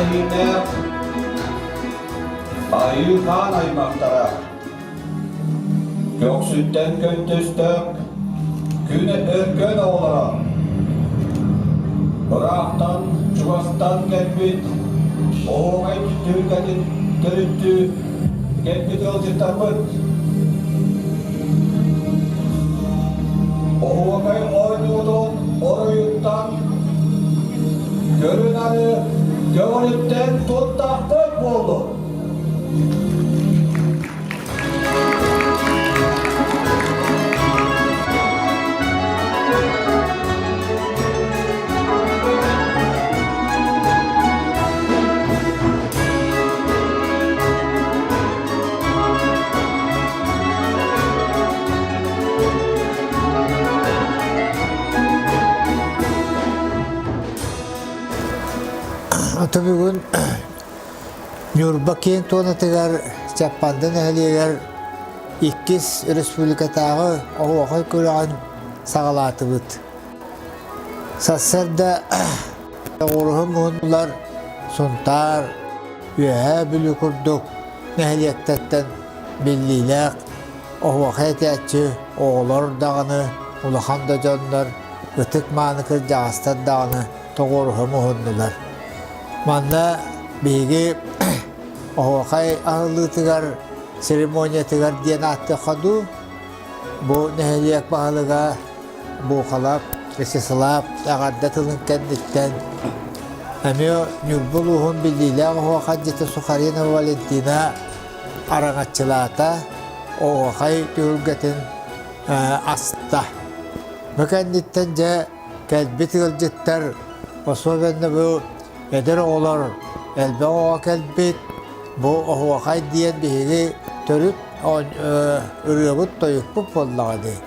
Эйиилээх Айыы хаан аймахтара Көхсүттэн көнтөстөх күн өркөн оҕолоро Ыраахтан, чугастан кэлбит оһуохай түһүлгэтин төрүттүү кэлбит ыалдьыттарбыт Оһуохай оонньуутун оройуттан көрү-нары көҕүлүттэн туттахпыт буоллун. Аты бүгүн Ньурба киэн туонатыгар Чаппанда нэһилиэгэр иккис республикатааҕы оһуохай күрэҕин саҕалаатыбыт. Сарсыарда оҕуруһун муһуннулар Сунтаар, Үөһээ Бүлүү курдук нэһилиэктэртэн биллиилээх оһуохай этээччи оҕолор даҕаны, улахан да дьоннор, ытык-мааны кырдьаҕастар даҕаны тоҕуоруһа муһуннулар. Манна биһиги оһуохай аһыллыытыгар, церемониятыгар диэн ааттыахха дуу, бу нэһилиэк баһылыга Буухалап Вячеслав эҕэрдэ тылын кэнниттэн эмиэ Ньурба улууһун биллиилээх оһуохайдьыта Сухаринова Валентина араҥаччылаата, оһуохай түһүлгэтин аста. Бу кэнниттэн дьэ кэлбит ыалдьыттар, особенно бу эдэр оҕолор элбэх оҕо кэлбит, бу оһуохай диэн биһиги төрүт ырыабыт-тойукпут буоллаҕа дии.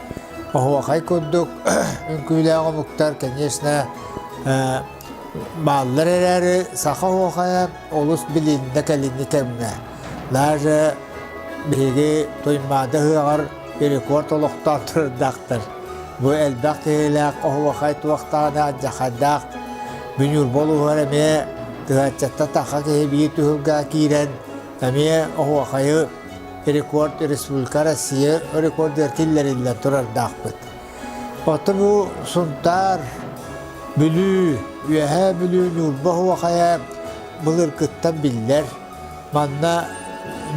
Оһуохай курдук үҥкүүлээх омуктар, конечно, бааллар эрээри, саха оһуохайа олус билиннэ кэлиҥҥи кэмҥэ. Даже биһиги Туймаада ыһыаҕар рекорд олохтоон турардаахтар. Бу элбэх киһилээх оһуохай туохтаҕына алдьархайдаах Бүнүүр улууһугар эмиэ тыһааччаттан тахха киһи биир түһүлгэҕэ киирэн эмиэ оһуохайы рекорд Республика Россия рекордугар киллэриллэн турардаахпыт. Оттон бу Сунтаар, Бүлүү, Үөһээ Бүлүү, Ньурба оһуохайа былыргыттан биллэр. Манна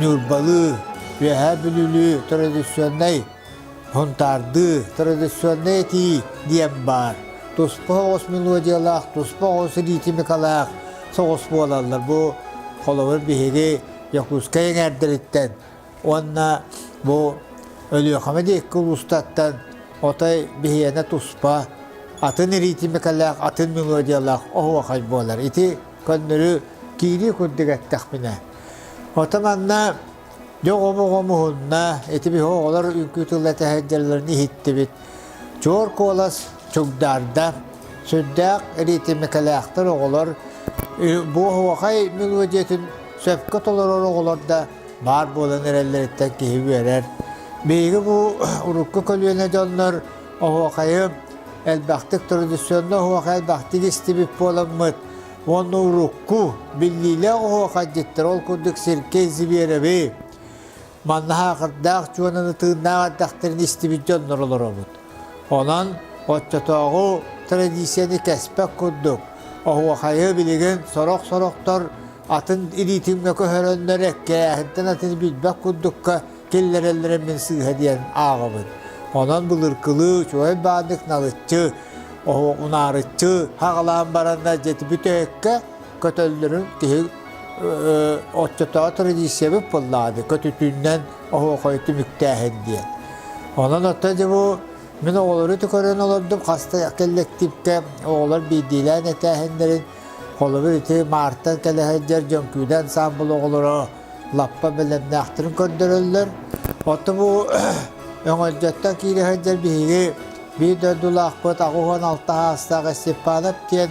Ньурбалыы, Үөһээ Бүлүүлүү традиционнай Һунтаардыы традиционнай этии диэн баар. Туспа оҕус мелодиялаах, туспа оҕус ритмикалаах соҕус буолаллар. Бу холобур биһиги Якутскай эҥээрдэриттэн уонна бу Өлүөхүмэ диэки улуустартан отой биһиэнэ туспа атын ритмикалаах, атын мелодиялаах оһуохай буолар. Ити көннөрү киирии курдук эттэхпинэ. Оттон манна Дьэ оҕом уһунна, ити биһи оҕолор үҥкүү тылла этэһэллэрин иһиттибит. Чуор куолас чугдаарда, сүрдээх ритмикэлээхтэр оҕолор бу оһуохай мелодиятын сөпкө толорор оҕолор да баар буолан эрэллэриттэн киһи үөрэр. Биһиги бу урукку көлүөнэ дьоннор оһуохайы элбэхтик традиционно оһуохай элбэхтик истибит буоламмыт, Уонна урукку биллиилээх оһуохайдьыттар ол курдук Сергей Звереви манна хаакырдаах чуонаны тыыннаах эрдэхтэрин истибит дьоннор олоробут. Онон оччотооҕу традицияны кэспэт курдук оһуохайы билигин сорох-сорохтор атын илиитимҥэ көһөрөннөр эккээһинтэн атын билбэт курдукка киллэрэллэрэ мин сыыһа диэн ааҕабын. Онон былыргылыы үчүгэй бааннык налыччы унаарыччы хаҕалаан баранна дьэти бүтэһиккэ көтөллөрүн киһи оччотооҕу традициябыт буоллаҕа көтүтүүннэн оһуохайы түмүктээһин диэн. Онон оттон дьэ бу мин оҕолору көрөн олордум хаста кэллэктиипкэ оҕолор биирдиилээн этээһиннэрин холобур ити маартан кэлэ сылдьар дьөҥкүүдэ ансаамбыл оҕолоро лаппа бэлэмнээхтэрин көрдөрөллөр. Оттон бу Өҥөлдьөттөн киирэ сылдьар биһиги биир дойдулаахпыт 86 саастаах Степанов диэн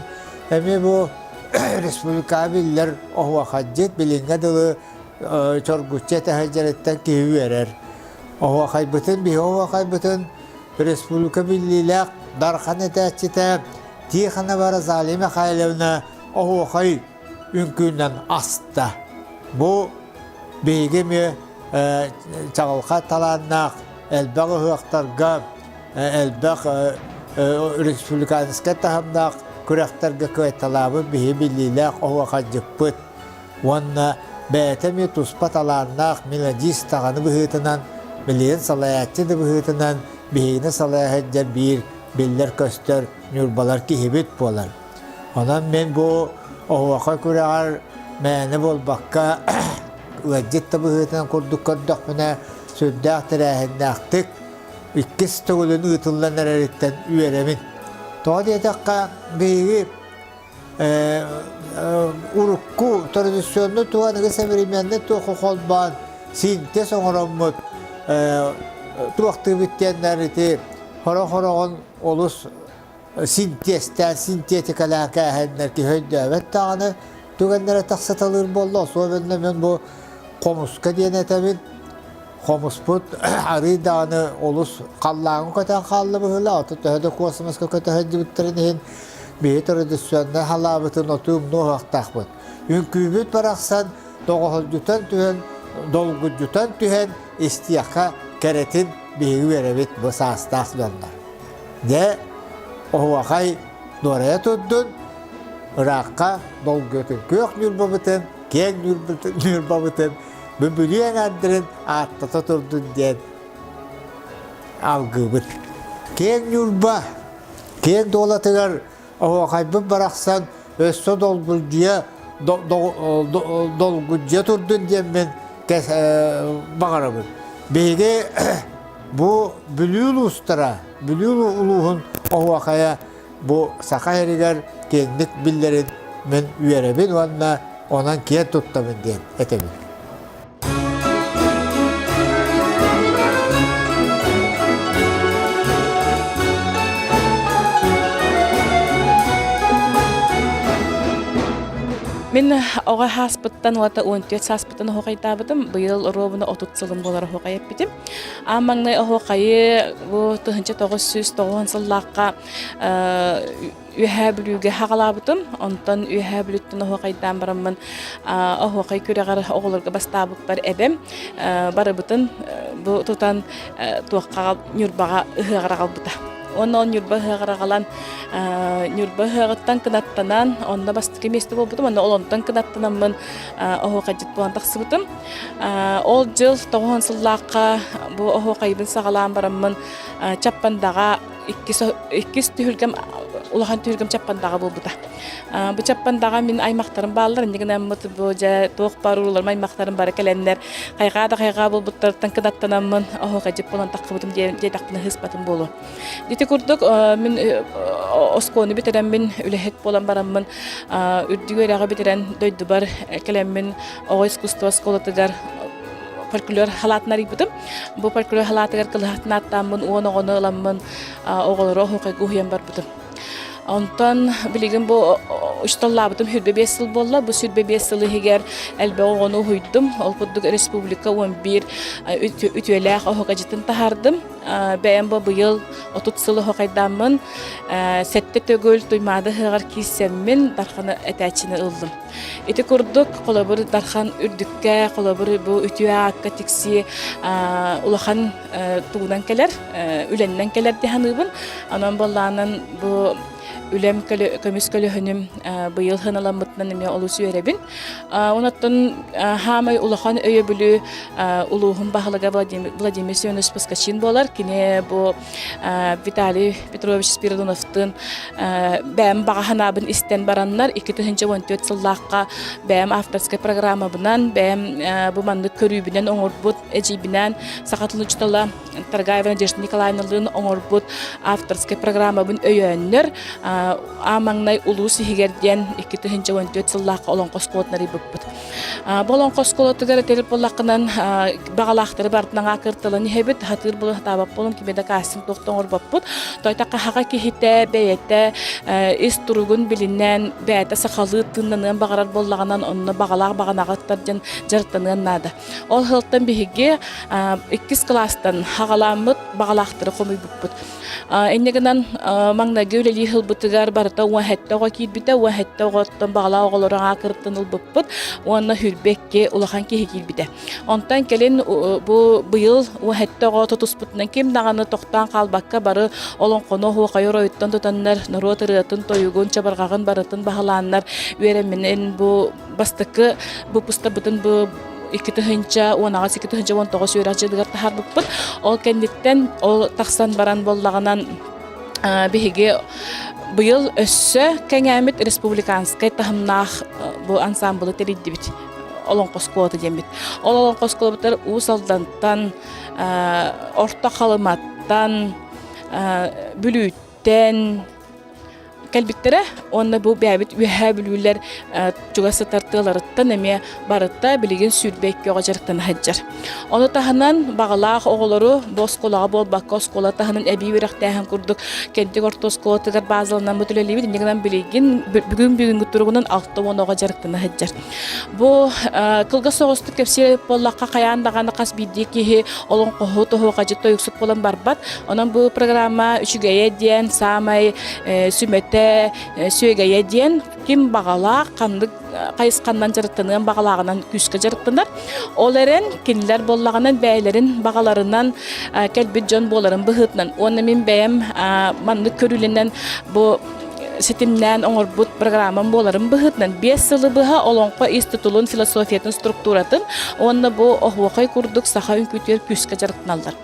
эмиэ бу республикаҕа биллэр оһуохайдьыт билиҥҥэ дылы чоргуччу этэ сылдьарыттан киһи үөрэр. Оһуохайбытын биһи оһуохайбытын республика биллиилээх Дархан этээччитэ Тихонова Розалия Михайловна оһуохай. үҥкүүнэн аста. Бу биһиги эмиэ чаҕылхай талааннаах элбэх ыһыахтарга, элбэх республиканскай таһымнаах күрэхтэргэ кыайталаабыт биһи биллиилээх оһуохайдьыппыт уонна бэйэтэ эмиэ туспа талааннаах мелодист даҕаны быһыытынан, билигин салайааччы да быһыытынан биһигини салайа сылдьар биир биллэр-көстөр ньурбалар киһибит буолар. Онон мин бу оһуохай күрэҕэр мээнэ буолбакка ыалдьыт да быһыытынан курдук көрдөхпүнэ сүрдээх тэрээһиннээхтик иккис төгүлүн ыытыллан эрэриттэн үөрэбин. Тоҕо диэтэххэ биһиги урукку традиционный туох аныгы современный туоху холбоон синтез оҥороммут туохтыыбыт диэннэр ити хоро-хороҕун олус синтезтээн синтетикалаан кээһэннэр киһи өйдөөбөт даҕаны түгэннэрэ тахсыталыыр буолла особенно мен бу хомуска диэн этэбин хомуспут арыый даҕаны олус халлааҥҥа көтөн хаалла быһыылаах ото төһө да космоска көтө сылдьыбыттарын иһин биһи традиционнай халаабытын оту умнуоһуохтаахпыт үҥкүүбүт барахсан тоҕоһолдьутан түһэн долгуйдутан түһэн истиэххэ кэрэтин биһиги үөрэбит бу саастаах дьоннор Дьэ, оһуохай дуорайа турдун, ыраахха долгуйатын күөх Ньурбабытын, киэҥ Ньурбабытын Бүлүү эҥэрдэрин ааттата турдун диэн алгыыбыт. Киэҥ Ньурба киэҥ дуолатыгар оһуохайбыт барахсан өссө долгуйдуйа долгуйдуйа турдун диэммин баҕарабын. Биһиги бу Бүлүү улуустара, Бүлүү улууһун оһуохайа бу саха сиригэр киэҥник биллэрин мин үөрэбин уонна онон киэн туттабын диэн этэбин. Мин оҕо сааспыттан уота 14 сааспыттан оһуохайдаабытым. Быйыл оруобуна 30 сылым буолар оһуохай эппитим. Аан маҥнай оһуохайы бу 1990 сыллаахха Үөһээ Бүлүүгэ хаҕалаабытым. Онтон Үөһээ Бүлүүттэн оһуохайдаан бараммын оһуохай күрэҕэр оҕолорго бастаабыппар эбэм барыбытын бу тутан туохха Ньурбаҕа ыһыаҕар аҕалбыта. Уонна ол Ньурба ыһыаҕар аҕалан Ньурба ыһыаҕыттан кынаттанан онно бастакы миэстэ буолбутум. Онно ол онтон кынаттанаммын оһуохайдьыт буолан тахсыбытым. Ол дьыл тоҕуһун сыллаахха бу оһуохайбын саҕалаан бараммын Чаппандаҕа иккис, иккис түһүлгэм улахан түһүлгэм Чаппандаҕа буолбута. Бу Чаппандаҕа мин аймахтарым бааллар, инньэ гынаммыт бу дьэ туох баар урууларым аймахтарым бары кэлэннэр хайҕаа да хайҕаа буолбуттарыттан кынаттанаммын оһуохайдьыт буолан таххыбытым диэтэхпинэ ыһыспатым буолуо. Ити курдук мин оскуоланы бүтэрэммин үлэһит буолан бараммын үрдүк үөрэҕи бүтэрэн дойдубар кэлэммин оҕо искусство оскуолатыгар фольклор халаатын арыйбытым. Бу фольклор халаатыгар кылыһахтын ааттааммын 10 оҕону ыламмын оҕолору оһуохайга уһуйан барбытым. Онтон билигин бу учууталлаабытым 25 сыл буолла. Бу 25 сыл иһигэр элбэх оҕону уһуйдум. Ол курдук республика 11 үтүөлээх оһуохайдьытын таһаардым. Бэйэм бу быйыл 30 сыл оһуохайдааммын сэттэ төгүл Туймаада ыһыаҕар киирсэммин Дарханы этээччини ыллым. Ити курдук, холобур, Дархан үрдүккэ, холобур, бу үтүө аакка тиксии улахан тугунан кэлэр, үлэннэн кэлэр дии саныыбын. Онон буоллаанан бу үлэм көмүс көлөһүнүм быйыл сыаналаммытынан эмиэ олус үөрэбин. Онон хаамай улахан өйөбүлү улууһум баһылыга Владимир Семенович Поскачин буолар. Кини бу Виталий Петрович Спиридоновтыын бэйэм баҕа санаабын истэн бараннар 2014 сыллаахха бэйэм авторскай программабынан бэйэм бу маннык көрүүбүнэн оҥорбут эдьиийбинээн саха тылын учуутала Таргаева Надежда Николаевналыын оҥорбут авторскай программабын өйөөннөр аан маҥнай улуус иһигэр диэн 2014 сыллаахха олоҥхо оскуолатын арыйбыппыт. Бу олоҥхо оскуолатыгар этэр буоллаххынан баҕалаахтары барытын аҥаа кырталан иһэбит, хатыыр буолан хатаабат буолан кими да кастинг туох да оҥорбоппут. Тойта хаһаҕа киһитэ бэйэтэ ис туругун билинэн бэйэтэ сахалыы тыыннаныан баҕарар буоллаҕынан онно баҕалаах баҕанаҕыттар диэн дьарыктаныан наада. Ол сылтан биһиги. биһиги иккис кылаастан хаҕаламмыт баҕалаахтары хомуйбуппут. Инньэ гынан маҥнайгы үлэлии сылбытыгар барыта 17 оҕо киирбитэ, 17 оҕоттон баҕалаах оҕолору аакырыттан ылбыппыт уонна хүрбэкки улахан киһи киирбитэ. Онтон кэлин бу быйыл 17 оҕо тутуспутунан ким даҕаны тохтоон хаалбакка бары олоҥхону оһуохайы оройуттан тутаннар норуот ырыатын, тойугун, чабырҕаҕын барытын баһылааннар үөрэмминэн бу бастакы выпустарбытын бу 2018 2019 үөрэх дьылыгар таһаарбыппыт. Ол кэнниттэн ол тахсан баран буоллаҕынан биһиги быйыл өссө кэҥээммит республиканскай таһымнаах бу ансаамбылы тэрийдибит. Олоҥхо оскуолата диэммит. Ол олоҥхо оскуолабытыгар Уус Алдантан, Орто Халыматтан, Бүлүүттэн, кэлбиттэрэ уонна бу бэйэбит Үөһээ Бүлүүлэр чугас сытар тыаларыттан эмиэ барыта билигин 22 оҕо дьарыктана сылдьар. Ону таһынан баҕалаах оҕолору бу оскуолаҕа буолбакка оскуола таһынан эбии үөрэхтээһин курдук Кэнтик орто оскуолатыгар базаланаммыт үлэлиибит. Инньэ гынан билигин бүгүн бүгүҥҥү туругунан 60 оҕо дьарыктана сылдьар. Бу кылгас соҕустук кэпсиир буоллахха хайаан даҕаны хас биирдии киһи олоҥхоһут, оһуохайдьыт, тойуксут буолан барбат. Онон бу программа үчүгэйэ диэн саамай сүмэтэ, сүөгэйэ диэн ким баҕалаах, ханнык хайысханнан дьарыктаныан баҕалааҕынан күүскэ дьарыктанар. Ол эрэн кинилэр буоллаҕынан бэйэлэрин баҕаларынан кэлбит дьон буоларын быһыытынан уонна мин бэйэм маннык көрүүлэнэн бу ситимнээн оҥорбут программам буоларын быһыытынан 5 сылы быһа олоҥхо ис тутулун, философиятын, структуратын уонна бу оһуохай курдук саха үҥкүүтүгэр күүскэ дьарыктаналлар.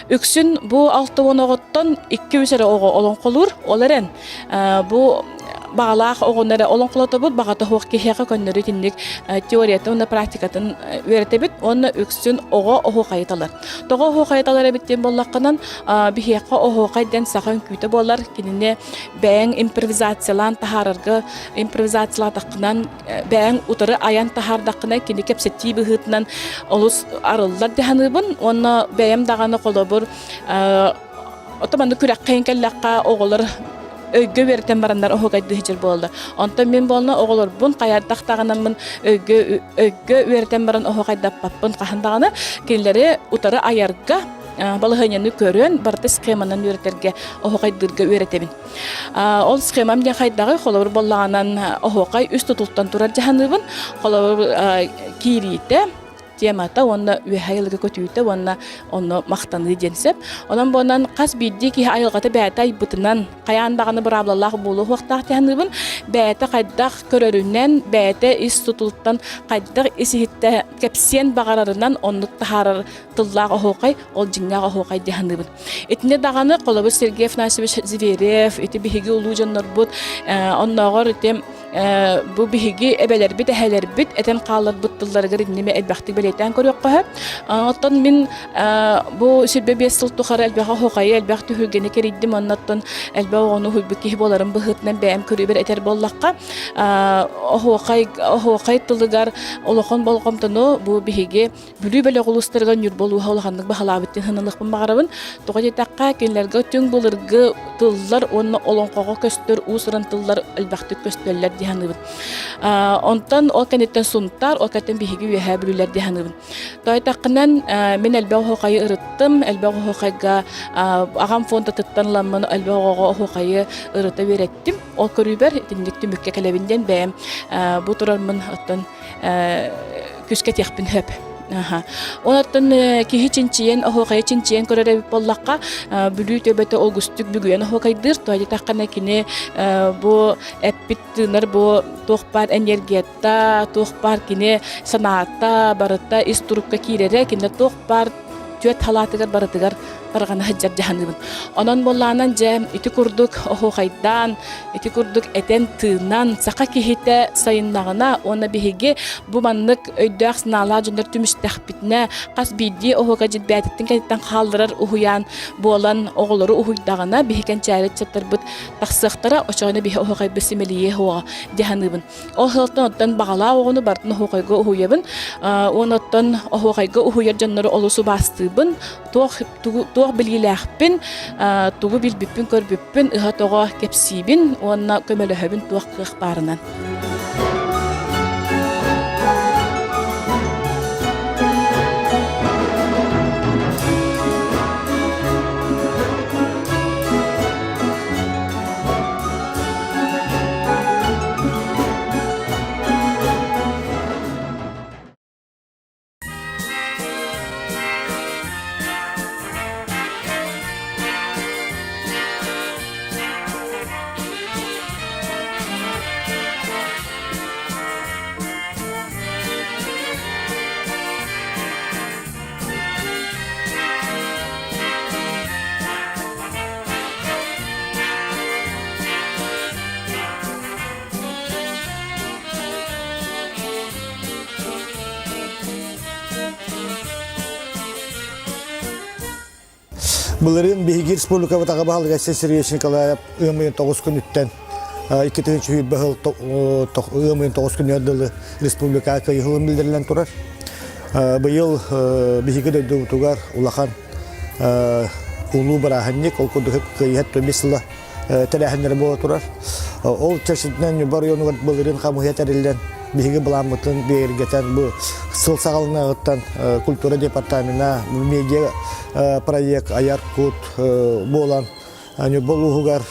Үксүн бу 60 оҕоттон 2-3 эрэ оҕо олоҥхолуур. Ол эрэн бу баҕалаах оҕону эрэ олоҥхолотобут, баҕата суох киһиэхэ көннөрү итинник теориятын уонна практикатын үөрэтэбит уонна үксүн оҕо оһуохайы талар. Тоҕо оһуохайы талар эбит диэн буоллаххынан, биһиэхэ оһуохай диэн саха үҥкүүтэ буолар. Кинини бэйэҥ импровизациялаан таһаарарга импровизациялаатаххынан бэйэҥ утары айан таһаардаххына кини кэпсэтии быһыытынан олус арыллар дии саныыбын уонна бэйэм даҕаны холобур ото маннык күрэххэ кэллэххэ оҕолор өйгө үөрэтэн бараннар оһуокайдыы сылдьар буолаллар. Онтон мин буолна оҕолорбун хайардах даҕанаммын өйгө өйгө үөрэтэн баран оһуокайдаппаппын хаһан даҕаны кинилэри утары айарга балаһыанньаны көрөн барыта схеманан үөрэтэргэ оһуокайдыырга үөрэтэбин. Ол схемам диэн хайдаҕый холобур буоллаҕынан оһуокай үс тутултан турар дьаһаныыбын. Холобур киириитэ, темата уонна үөһэ айылга көтүүтэ уонна онно махтаныы диэн сөп. Онон буонан хас биирдии киһи айылҕата бэйэтэ айбытынан хайаан даҕаны быраабылалаах буолуохтаах дьаһаныыбын. Бэйэтэ хайдах көрөрүнэн, бэйэтэ ис тутулуттан хайдах ис иһиттэ кэпсиэн баҕарарынан оннук таһаарар тыллаах оһуохай, ол дьиҥнээх оһуохай дии саныыбын. Итини даҕаны холобур Сергей Афанасьевич Зверев, ити биһиги улуу дьоннорбут, оннооҕор ити бу биһиги эбэлэрбит, эһэлэрбит этэн хаалларбыт тылларыгар инними элбэхтик бэлиэтээн көрүөххэ сөп. Оттон мин бу 25 сыл тухары элбэх оһуохайы, элбэх түһүлгэни кэрийдим, оннуттан элбэх оҕону уһуйбут киһи буоларым быһыытынан бэйэм көрүүбэр этэр буоллахха, оһуохай, оһуохай тылыгар улахан болҕомтону бу биһиги Бүлүү бөлөх улуустарыгар Ньурба улууһа улаханнык баһылаабыт диэн сананыахпын баҕарабын. Тоҕо диэтэххэ, кинилэргэ түҥ былыргы тыллар уонна олоҥхоҕо көстөр уус-уран тыллар элбэхтик көстөллөр дии саныыбын. Онтон ол кэнниттэн Сунтаар, ол кэнниттэн биһиги Үөһээ Бүлүүлэр дии саныыбын. Тоҕо диэтэххинэн, мин элбэх оһуохайы ырыттым, элбэх оһуохайга аҕам фондатыттан ыламмын элбэх оҕоҕо оһуохайы ырыта үөрэттим. Ол көрүүбэр итинник түмүккэ кэлэбин диэн бэйэм бу турармын оттон күүскэ этиэхпин сөп. Онон киһи чинчийэн, оһуохайы чинчийэн көрөр эбит буоллахха, Бүлүү төбөтө олгустук бүгүйэн оһуохайдыыр. Тоҕо диэтэххинэ кини бу эппит тыынар бу туох баар энергията, туох баар кини санаата барыта ис турукка киирэрэ, кинини туох баар түөрт халаатыгар барытыгар тарҕана сылдьар дьаһаныыбын. Онон буоллаанан дьэ ити курдук оһуохайдаан, ити курдук этэн-тыынан саха киһитэ сайыннаҕына уонна биһиги бу маннык өйдөөх-санаалаах дьоннор түмүстэхпитинэ хас биирдии оһуока дьилбээтиттэн кэнниттэн хаалларар уһуйаан буолан оҕолору уһуйдаҕына биһи кэнчээри ыччаттарбыт тахсыахтара очоҕуна биһи оһуохайбыт симэлийиэ суоҕа дьаһаныыбын. Ол сылтан оттон баҕалаах оҕону барытын оһуохайга уһуйабын. Уонна оттон оһуохайга уһуйар дьоннору олус убаастыыбын. Туох, тугу, туох билиилээхпин, тугу билбиппин-көрбүппүн ыһа-тоҕо кэпсиибин уонна көмөлөһөбүн туох кыах баарынан. Былырыын биһиги республикабыт аҕа баһылыга Айсен Сергеевич Николаев ыам ыйын 9 күнүттэн 2020 сыл ыам ыйын 9 күнүгэр дылы республикаҕа кыайыһылын биллэриллэн турар. Быйыл биһиги дойдубутугар улахан улуу бырааһынньык, ол курдук кыайыһат 5 сыла тэрээһиннэрэ буола турар. Ол чэрчитинэн Ньурба оройуонугар былырыын хамыыһыйа тэриллэн, биһиги былааммытын бигэргэтэн бу сыл саҕаланыаҕыттан культура департамена, медиа проект айар кут буолан Ньурба улууһугар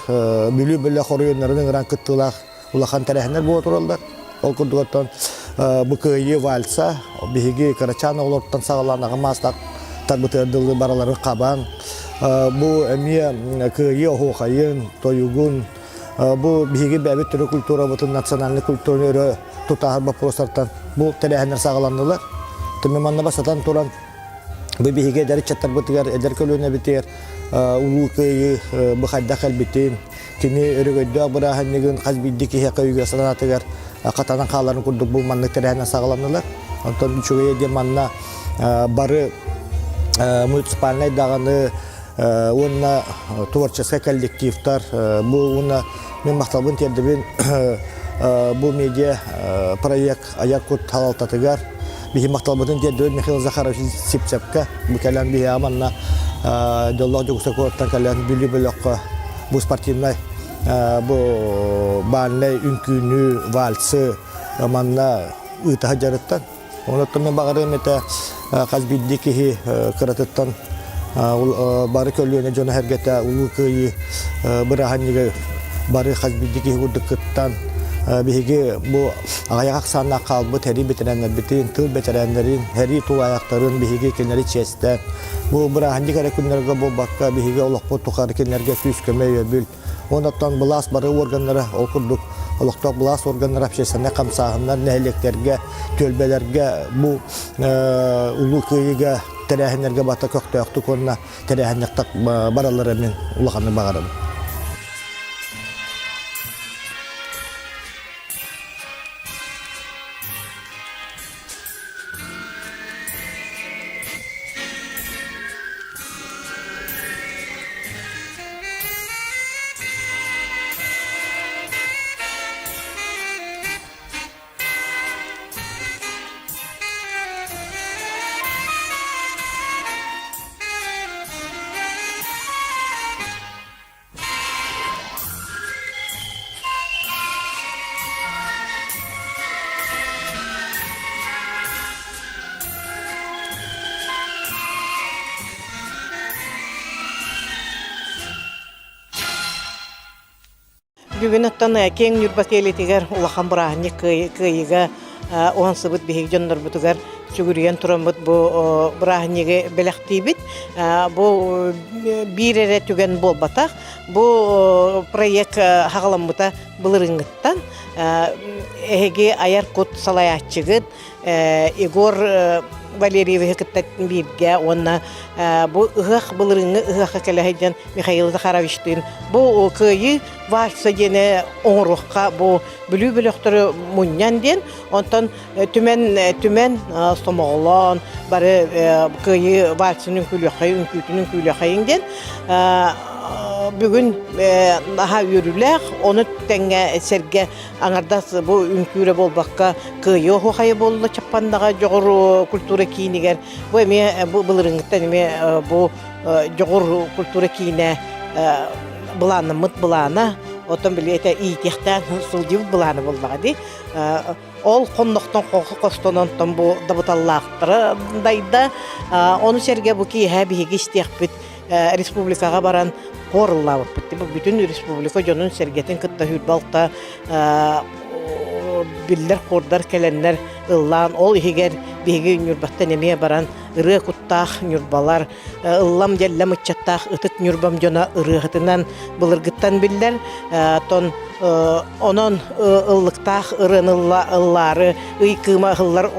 Бүлүү бөлөх оройуоннарын ыҥыран кыттыылаах улахан тэрээһиннэр буола тураллар. Ол курдук оттон бу кыайыы вальса биһиги кырачаан оҕолортон саҕалаан аҕа маастаах тарбытыгар дылы бараларын хабан бу эмиэ кыайыы оһуохайын, тойугун бу биһиги бэйэбит төрүт культурабытын, национальнай культураны өрө тутааһын боппуруостартан бу тэрээһиннэр саҕаланнылар. Түмэ манна бастатан туран бу биһиги эдэр ыччаттарбытыгар, эдэр көлүөнэбитигэр улуу кыайыы бу хайдах кэлбитин, Кини өрөгөйдөөх бырааһынньыгын хас биирдии киһиэхэ өйүгэр санаатыгар хатанан хааларын курдук бу маннык тэрээһинэ саҕаланнылар. Онтон үчүгэйэ диэн манна бары муниципальнай даҕаны уонна творческай коллективтар бу уонна мин махталбын тиэрдэбин бу медиа проект айар кут салалтатыгар биһи махталбытын тиэрдэбин Михаил Захарович Сипцевка бу кэлэн биһиэхэ манна дьоллоох Дьокуускай куораттан кэлэн Бүлүү бөлөххө бу спортивнай бу бальнай үҥкүүнү, вальсы манна ыыта сылдьарыттан. Онуттан мен баҕарыам этэ хас биирдии киһи кыратыттан бары көлүөнэ дьоно сэргэтэ Улуу Кыайыы бырааһынньыгы бары хас биирдии киһи курдук кыттан биһиги бу аҕыйах ахсааннаах хаалбыт сэрии бэтэрээннэрбитин, тыл бэтэрээннэрин, сэрии тулаайахтарын биһиги кинилэри чиэстээн бу бырааһынньык эрэ күннэргэ буолбакка биһиги олохпут тухары кинилэргэ күүс-көмө өйөбүл Онон былаас бары органнара, ол курдук олохтоох былаас органнара, общественнай хамсааһыннар нэһилиэктэргэ, түөлбэлэргэ бу Улуу Кыайыыга тэрээһиннэргэ бата көхтөөхтүк уонна тэрээһиннэхтик бараллара мин улаханнык баҕарабын. Бүгүн оттон киэҥ Ньурба киэлитигэр улахан бырааһынньык кыайыыга уһансыбыт биһиги дьоннорбутугар сүгүрүйэн тураммыт бу бырааһынньыгы бэлэхтиибит. Бу биир эрэ түгэн буолбатах. Бу проект хаҕаламмыта былырыыҥҥыттан. Эһиги айар кут салайааччыгыт Егор Валерьевиһы кытта бииргэ уонна бу ыһыах былырыыҥҥы ыһыахха кэлэ сылдьан Михаил Захаровичтыын бу кыайыы вальса диэни оҥоруохха бу Бүлүү бөлөхтөрү мунньан диэн онтон түмэн түмэн сомоҕолоон бары кыайыы вальсын үҥкүүлүөххэйин үҥкүүтүн үҥкүүлүөххэйин диэн бүгүн наһаа үөрүүлээх ону тэҥҥэ сэргэ аҥардас бу үҥкүүрэ буолбакка кыайыы оһуохайа буолла Чаппандаҕа дьоҕур культура киинигэр бу эмиэ бу былырыыҥҥыттан эмиэ бу дьоҕур культура киинэ былааннаммыт былаана оттон били этэ иитиэхтээн сылдьыбыт былаана буоллаҕа дии ол хоннохтон хостононтон бу дабыталлаахтара дайда ону сэргэ бу киэһэ биһиги истиэхпит республикаҕа баран хор ыллаабыппыт бу бүтүн республика дьонун сэргэтин кытта хүрбалта биллэр хордар кэлэннэр ыллаан ол иһигэр биһиги Ньурбаттан эмиэ баран ырыа куттаах ньурбалар ыллам дьэллэм ыччаттаах ытык Ньурбам дьоно ырыаһытынан былыргыттан биллэр тон онон ыллыктаах ырыаны ыллаары ый кыыма ыһыллар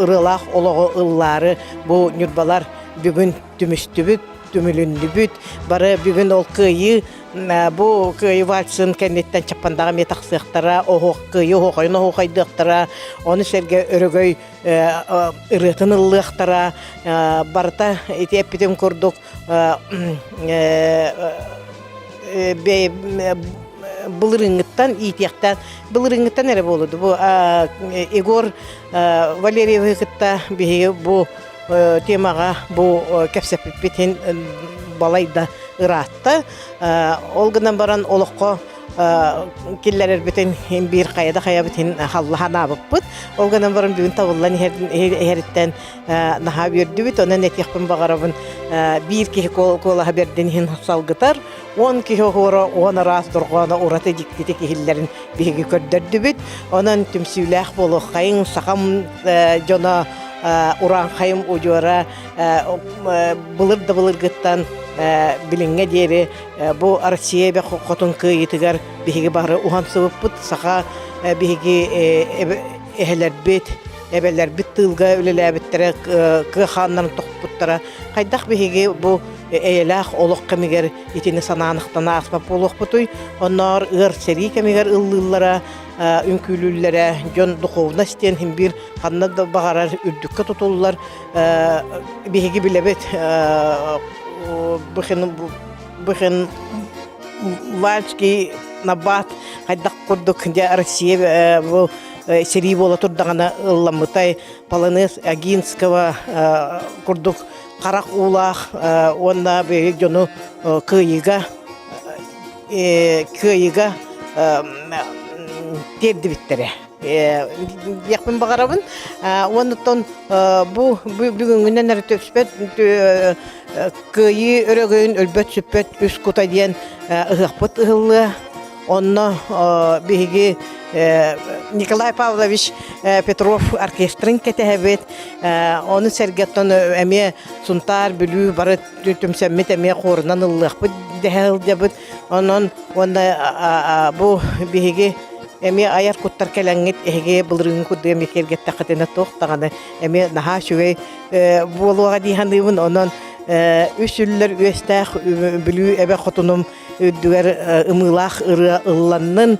ырыалаах олоҕу ыллаары бу ньурбалар бүгүн түмүстүбүт түмүлүннүбүт бары бүгүн ол кыайыы. Бу кыайыы вальсын кэнниттэн Чаппандаҕа эмиэ тахсыахтара, оһох кыайыы оһуохайын оһуохайдыахтара, ону сэргэ өрөгөй ырыатын ыллыахтара. Барыта ити эппитим курдук былырыыҥҥыттан иитиэхтээн былырыыҥҥыттан эрэ буолуо бу Егор Валерьевы кытта биһиги бу темаҕа бу кэпсэппиппит балай да ыраатта. Ол гынан баран олоххо киллэрэрбитин биир хайа да хайабытын халлаһанаабыппыт. Ол гынан баран бүгүн табыллан иһэриттэн наһаа үөрдүбүт. Онон этиэхпин баҕарабын биир киһи куолаһа бэрдин иһин салгытар, 10 киһи оһуора 10 араас дорҕооно ураты дьиктитик иһиллэрин биһиги көрдөрдүбүт. Онон түмсүүлээх буолуоххайыҥ, сахам дьоно урааҥхайым удьуора былыр да былыргыттан билиҥҥэ диэри бу Россия эбэ хотун кыайыытыгар биһиги бары уһансыбыппыт. Саха биһиги эһэлэрбит, эбэлэрбит тыылга үлэлээбиттэрэ, кыа хааннарын тохпуттара. Хайдах биһиги бу эйэлээх олох кэмигэр итини санаанахтан ааспат буолуохпутуй? Онноор ыар сэрии кэмигэр ыллыыллара, үҥкүүлүүллэрэ, дьон духовность диэн иһин биир ханна да баҕарар үрдүккэ тутуллар. Биһиги билэбит Бухен Вальский набат хайдах курдук дьэ Россия бу сэрии буола турдаҕына ылламмытай Полонез Агинского курдук харах уулаах уонна биһиги дьону кыайыыга кыайыыга тиэрдибиттэрэ диэхпин баҕарабын. Уонна бу бүгүҥҥүнэн эрэ түспэт кыайыы өрөгөйүн өлбөт-сүппэт үс кута диэн ыһыахпыт ыһыллыа. Онно биһиги Николай Павлович Петров оркестрын кэтэһэбит. Ону сэргэ оттон эмиэ Сунтаар, Бүлүү бары түмсэммит эмиэ хуорунан ыллыахпыт дэһэ сылдьабыт. Онон уонна бу биһиги эмиэ айар куттар кэлэҥҥит эһиги былырыыҥҥы курдук эмиэ киэргэттэххитинэ туох даҕаны эмиэ наһаа үчүгэй буолуоҕа дии саныыбын. Онон үс үллэр үөстээх Бүлүү эбэ хотунум үрдүгэр ымыылаах ырыа ылланнын,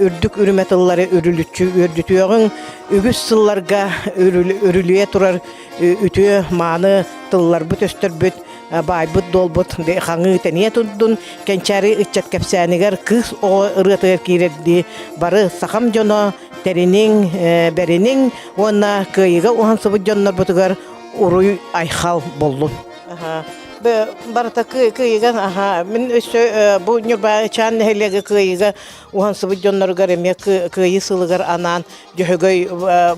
үрдүк үрүмэ тыллары үрүлүччү үөрдүтүөҕүҥ, үгүс сылларга үрүлүйэ турар үтүө мааны тылларбыт-өстөрбүт баайбыт-дуолбут хаҥыы тэнийэ турдун, кэнчээри ыччат кэпсээнигэр кыыс оҕо ырыатыгар киирэрдии бары сахам дьоно тэриниҥ, бэриниҥ уонна кыайыыга уһансыбыт дьоннорбутугар уруй айхал боллун. Барыта кыайыыга аха мин өссө бу Ньурбачаан нэһилиэгэ кыайыыга уһансыбыт дьонноругар эмиэ кыайыы сылыгар анаан Дьөһөгөй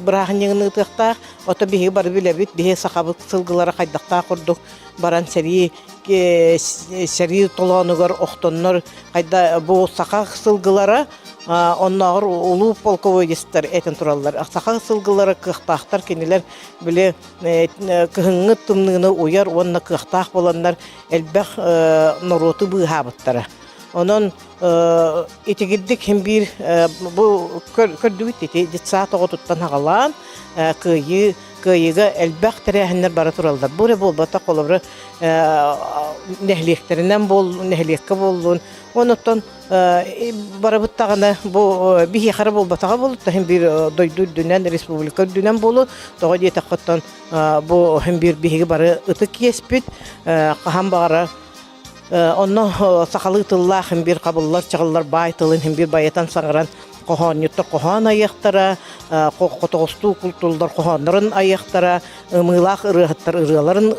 бырааһынньыгын ыытыахтаах. Ото биһиги бары билэбит, биһи сахабыт сылгылара хайдахтаах курдук баран сэрии сэрии толоонугар охтоннор хайда бу саха сылгылара оннооҕор улуу полководецтар этэн тураллар. Саха сылгылара кыахтаахтар кинилэр били кыһыҥҥы тымныыны уйар уонна кыахтаах буоланнар элбэх норуоту быыһаабыттара. Онон итигирдик хим биир бу көрдүгүт ити детсад оҕотуттан аҕалаан кыайыы кыайыыга элбэх тэрээһиннэр бара тураллар. Бу эрэ буолбатах холобура нэһилиэктэринэн буол нэһилиэккэ буоллун. Онуттан барыбыт даҕаны бу биһиэхэ эрэ буолбатаҕа буолуттан иһин биир дойду үрдүнэн, республика үрдүнэн буолуо. Тоҕо диэтэххэ бу иһин биир биһиги бары ытык иэспит хаһан баҕарар Онно сахалыы тыллаах иһин биир хабыллар чаҕыллар баай тылын иһин биир байытан саҥаран хоһоонньуттар хоһоон айыахтара, хотоҕостуу култууллар хоһооннорун айыахтара, ымыылаах ырыаһыттар ырыаларын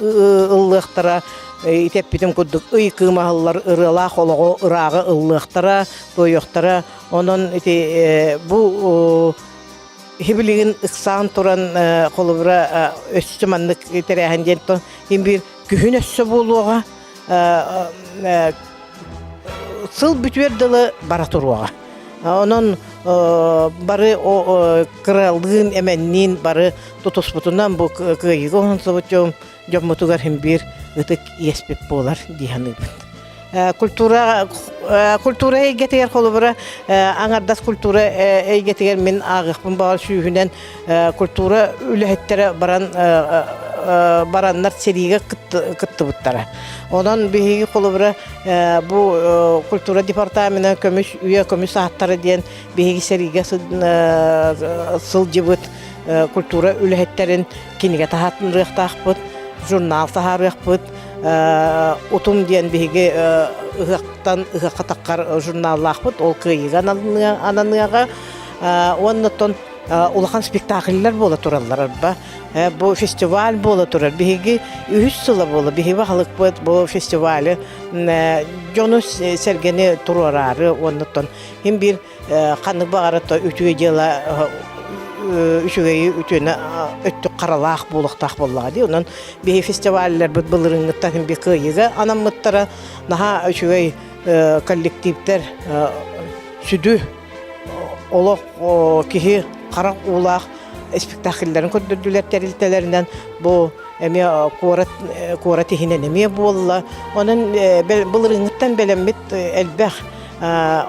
ыллыахтара, ити эппитим курдук ый кыымаһыллар ырыалаах олоҕу ырааҕы ыллыахтара, туойуохтара. Онон ити бу билигин ыксаан туран холобура өссө маннык тэрээһин диэн иһин биир күһүн өссө буолуоҕа сыл бүтүөр дылы бара туруоҕа. Онон бары кыралыын, эмэнниин бары тутуспутунан бу кыайыыга оһонсубут дьоммутугар иһин биир ытык иэспит буолар дии саныыбын. Культура культура эйгэтигэр холобура аҥардас культура эйгэтигэр мин ааҕыахпын баҕар сүүһүнэн культура үлэһиттэрэ баран. бараннар сэриигэ кыттыбыттара. Онон биһиги холобура бу культура департамена көмүс үйэ көмүс ааттара диэн биһиги сэриигэ сылдьыбыт культура үлэһиттэрин кинигэ таһаарыахтаахпыт, журнал таһаарыахпыт, Утум диэн биһиги ыһыахтан ыһыахха таххар журналлаахпыт, ол кыайыыга ананыаҕа. Уонна оттон улахан спектакльлар буола тураллар арба. Бу фестиваль буола турар. Биһиги үһүс сыла буола. Биһиги баһылыкпыт бу фестивалы дьону сэргэни туруораары уонна оттон хим биир ханнык баҕара үтүө дьыала үчүгэйи үтүөнэ өттүк харалаах буолуохтаах буоллаҕа дии. Онон биһи фестивалларбыт былырыыҥҥыттан би кыайыыга анаммыттара наһаа үчүгэй коллективтэр сүдү олох киһи харах уулаах спектакльларын көрдөрдүлэр тэрилтэлэринэн бу эмиэ куорат куорат иһинэн эмиэ буолла. Онон былырыыҥҥыттан бэлэммит элбэх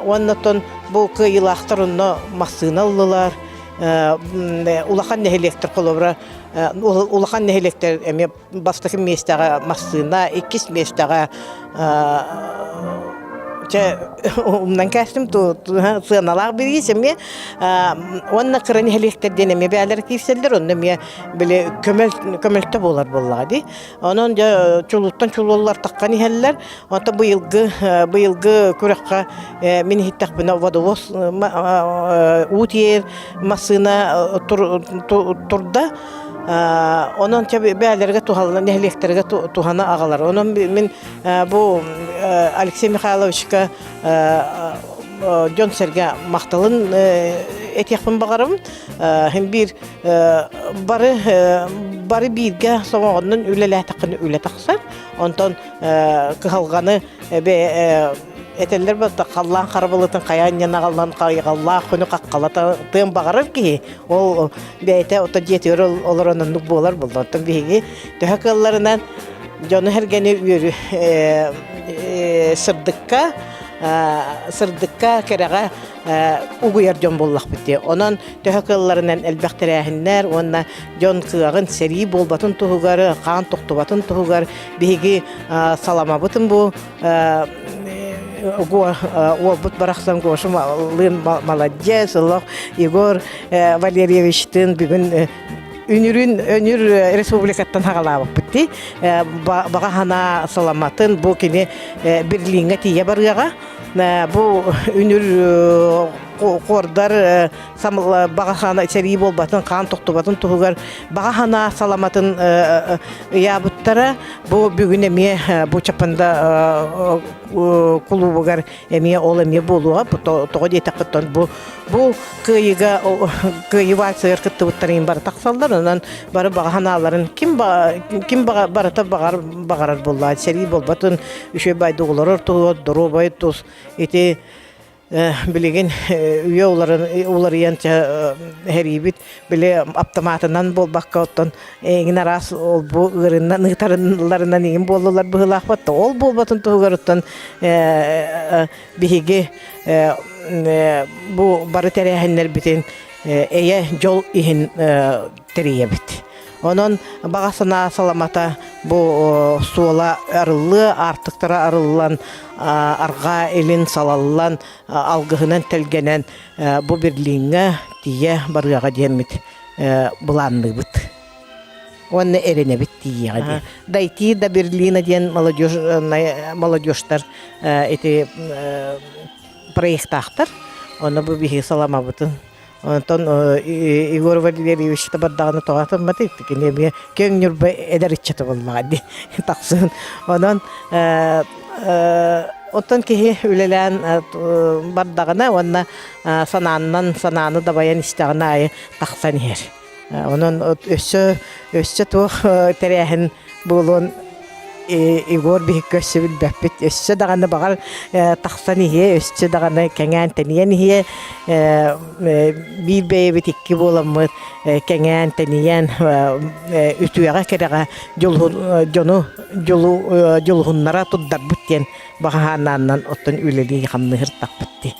Уонна оттон бу кыайыылаахтар онно массыына ыллылар. Улахан нэһилиэктэр холобура улахан нэһилиэктэр эмиэ бастакы миэстэҕэ массыына, иккис миэстэҕэ чэ умнан кээстим сыаналаах бириис эмиэ уонна кыра нэһилиэктэр диэн эмиэ бэйэлэрэ киирсэллэр онно эмиэ били көмөл көмөлтө буолар буоллаҕа дии Онон дьэ чулууттан чулууллар таххан иһэллэр. Онтон быйылгы быйылгы күрэххэ мин иһиттэхпинэ водовоз уу тиэйэр массыына турда. Онон бээлэргэ туһалана нэһилиэктэргэ туһана аҕалар. Онон мин бу Алексей Михайловичка дьон-сэргэ махталын этиэхпин баҕарабын. Хин биир бары бары бииргэ сомоҕоннон үлэлээтэххинэ үлэ тахсар. Онтон кыһалҕаны этэллэр барыта халлаан харабылытын хайа анньан аҕаллан хайҕаллаах күнү хаххалата тыан баҕарар киһи ол бэйэтэ ото дьиэтигэр олорон оннук буолар буолла. Оттон биһиги төһө кыалларынан дьону сэргэни үөрү сырдыкка сырдыкка кэрэҕэ угуйар дьон буоллахпыт дии. Онон төһө кыалларынан элбэх тэрээһиннэр уонна дьон кыаҕын сэрии буолбатын туһугар, хаан тохтубатын туһугар биһиги саламабытын бу уолбут барахсан Гоша лыын маладьыас, олох Егор Валерьевичтыын бүгүн үнүрүн өнүр республикаттан хагалаабыппыт дии. Баҕа санаа саламатын бу кини Берлиҥҥэ тиийэ барыаҕа. Бу үнүр хуордар баҕа хаана сэрии буолбатын, хаан тохтубатын туһугар баҕа санаа саламатын ыйаабыттара. Бу бүгүн эмиэ бу Чапанда кулуубугар эмиэ ол эмиэ буолуоҕа. Тоҕо диэтэххиттэн бу бу кыайыыга кыайыы вальсыгар кыттыбыттарын бары тахсаллар. Онон бары баҕа санааларын ким ким барыта баҕар баҕарар буоллаҕа. Сэрии буолбатын, үчүгэй байды олорор туһугар доруобай тус ити билигин үйэ уларыйан эһэриибит били аптамаатынан буолбакка оттон эҥин араас ол бу ыарыннан ыытарыларынан иҥин буоллулар быһыылаахпыт ол буолбатын туһугар оттон биһиги бу бары тэрээһиннэрбитин эйэ дьол иһин тэрийэбит. Онон баҕа санаа саламата бу суола арыллыа, аартыктара арыллан, арҕаа илин салаллан, алгыһынан тэлгэнэн бу Берлиҥҥэ тиийэ барыаҕа диэммит былаанныыбыт. Уонна эрэнэбит тиийиэҕэ диэн. Дойти до Берлина диэн молодежтар ити проектаахтар. Онно бу биһиги саламабытын Онтон Егор Валерьевич бардаҕына тоҕо атымматый кини эмиэ киэҥ Ньурба эдэр ыччата буоллаҕа дии тахсын. Онон оттон киһи үлэлээн бардаҕына уонна санааннан санааны дабайан истэҕин аайы тахсан иһэр. Онон өссө өссө туох тэрээһин буолуон Егор биһикки өссө билбэппит. Өссө даҕаны баҕар тахсан иһиэ, өссө даҕаны кэҥээн тэнийэн иһиэ. Биир бэйэбит икки буоламмыт кэҥээн тэнийэн үтүөҕэ кэрэҕэ дьону дьулуһуннара турдарбыт диэн баҕаһаанааннан оттон үлэлии хамныһыртахпыт дии.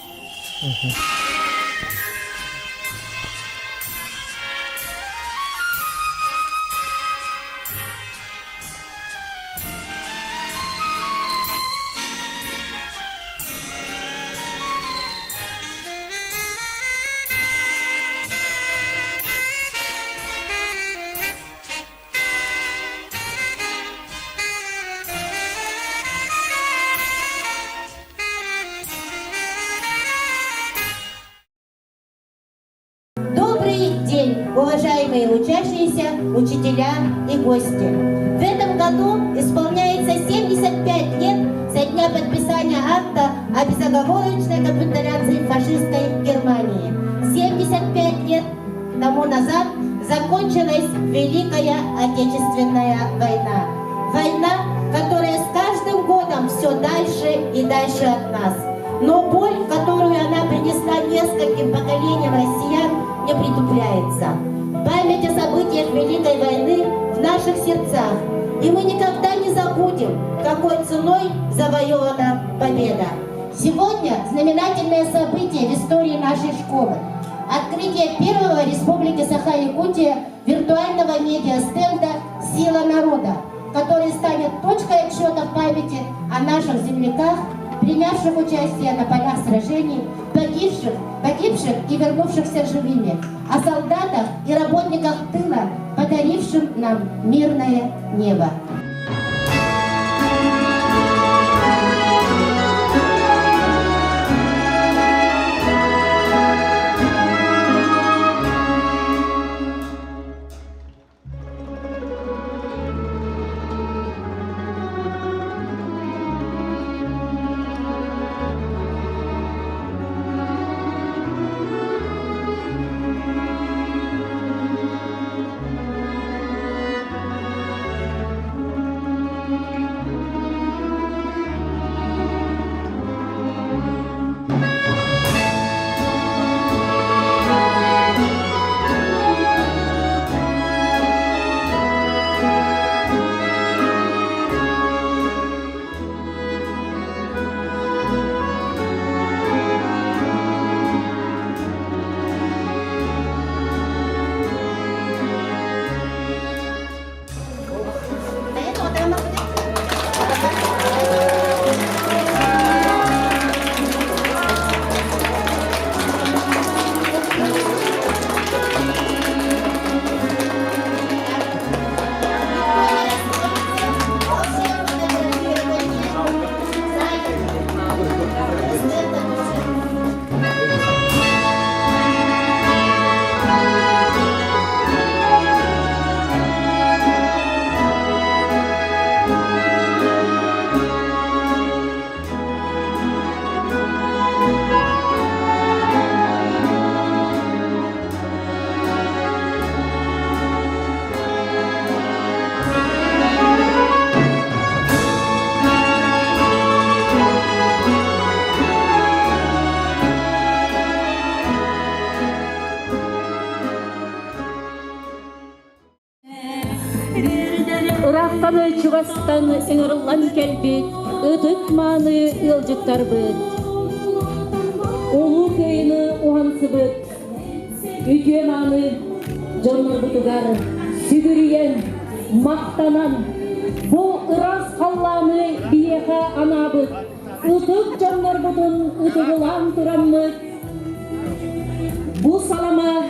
уважаемые учащиеся, учителя и гости! В этом году исполняется 75 лет со дня подписания акта о безоговорочной капитуляции фашистской Германии. 75 лет тому назад закончилась Великая Отечественная война. Война, которая с каждым годом все дальше и дальше от нас. Но боль, которую она принесла нескольким поколениям россиян, не притупляется. Память о событиях Великой войны в наших сердцах. И мы никогда не забудем, какой ценой завоевана победа. Сегодня знаменательное событие в истории нашей школы. Открытие первого Республики Саха-Якутия виртуального медиа-стенда «Сила народа», который станет точкой отсчета в памяти о наших земляках, принявших участие на полях сражений, погибших, погибших и вернувшихся живыми, о солдатах и работниках тыла, подарившим нам мирное небо. Ыраахтан чугастан ыҥырыллан кэлбит ытык-мааны ыалдьыттарбыт. Улуу Кыайыны уһансыбыт үтүө-мааны дьоннорбутугар сүгүрүйэн, махтанан, бу ыраас халлааны биһиэхэ анаабыт ытык дьоннорбутун ытыгылаан тураммыт, бу салама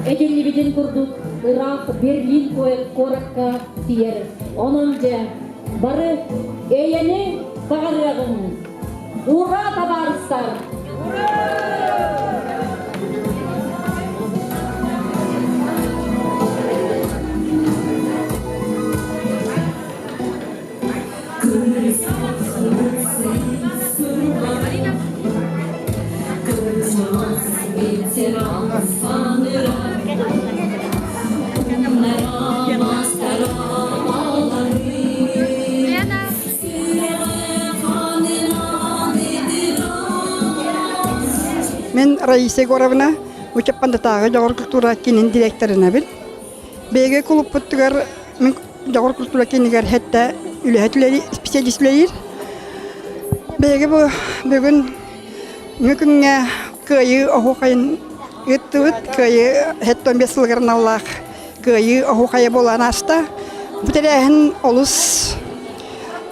Этиллибитин курдук, ыраах Берлин куоракка тиийэр. Онон дьэ, бары эйэни баҕарыаҕыҥ. Ура, табаарыстар! Мин Раиса Егоровна Учаппандатааҕы дьоҕур культура киинин директорынабын. Биһиги кулуппутугар мин Дьоҕур культура киинигэр хэттэ үлэһит үлэлиир, специалист үлэлиир. Биһиги бу бүгүн күҥҥэ Кыайыы оһуохайын ыыттыбыт. Кыайыы 75 сылыгар аналлаах Кыайыы оһуохайа буолан ааста. Бу тэрээһин олус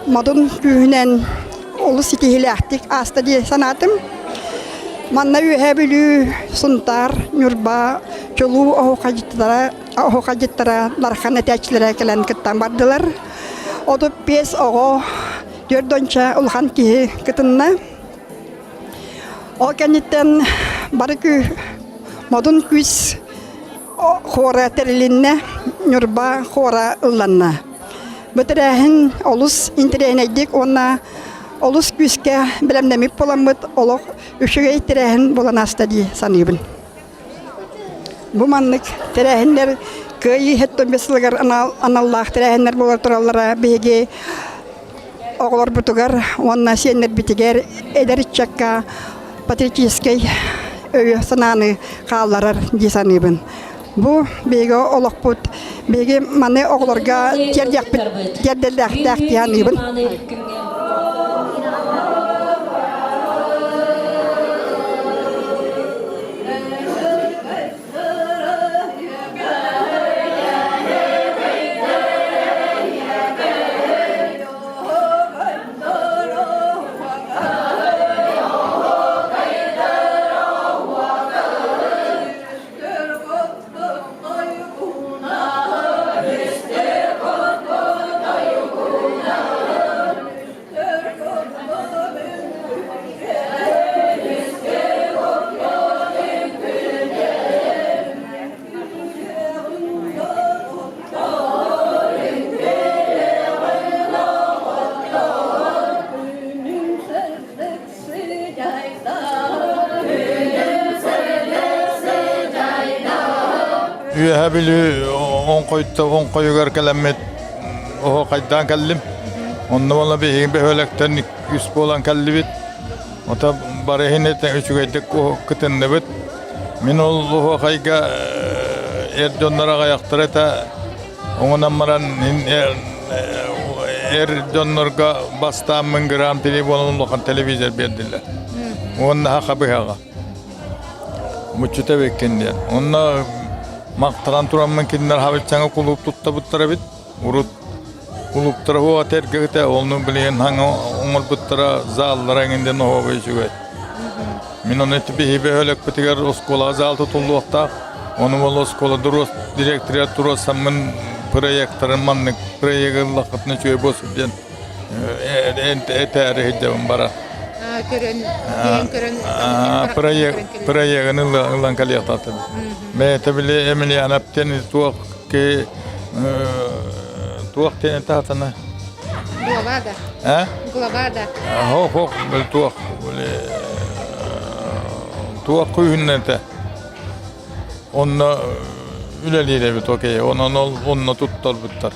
модун күүһүнэн олус ситиһиилээхтик ааста дии санаатым. Манна Үөһээ Бүлүү, Сунтаар, Ньурба чулуу оһуохайдьыттара оһуохайдьыттара Дархан этээччилэрэ кэлэн кыттан бардылар. 35 оҕо, түөрт донча улахан киһи кытынна. Ол кэнниттэн бары күү, модун күүс. хора тэрилиннэ, Ньурба хора ылланна. Бу тэрээһин олус интэриэһинэйдик уонна олус күүскэ бэлэмнэммит буоламмыт олох үчүгэй тэрээһин буолан ааста дии саныыбын. Бу маннык тэрээһиннэр Кыайыы 75 сылыгар аналлаах тэрээһиннэр буола тураллара биһиги оҕолорбутугар уонна сиэннэрбитигэр эдэр ыччакка патриотическай өйү-санааны хаалларар дии саныыбын. Бу биһиги олохпут, биһиги маны оҕолорго тиэрдиэхпит, тиэрдэллээхтээх дии саныыбын. Үөһэ Бүлүү оҥхойугар кэлэммит оһуохайдаан кэллим. Онно буолла биһиги бөһүөлэктэн үс буолан кэллибит. Ото бары иһин үчүгэйдик кытынныбыт. Мин ол оһуохайга эр дьоннор аҕыйахтара этэ. Оҥонон баран эр дьоннорго бастааммын грамм буолан улахан телевизор биэрдилэр. Уонна хабыһаҕа. Муччута эбиккин диэн. Онно махтанан тураммын кинилэр хабыччаҥа кулууп туттабыттар эбит. Урут кулууптара уоҕа тэргэгитэ, онну билигин хаҥа оҥорбуттара заллара эҥин диэн оһуобай үчүгэй. Мин ону биһи бөһүөлэкпитигэр оскуолаҕа зал тутуллуохтаах. Ону ол оскуола директорыгар туруорсаммын проектарын маннык проегы ыллаххытына үчүгэй буолсун диэн этээри сылдьабын бара. Көрөн, көрөн, Проегын ылан кэлиэхтаатым. Бэйэтэ били Эмилианов диэн туох ки туох диэн таатана Глава да. А? Глава да. Хох хох бил туох били туох күүһүннэтэ. Онно үлэлиир эбит окей. Онон ол онно туттарбыттар.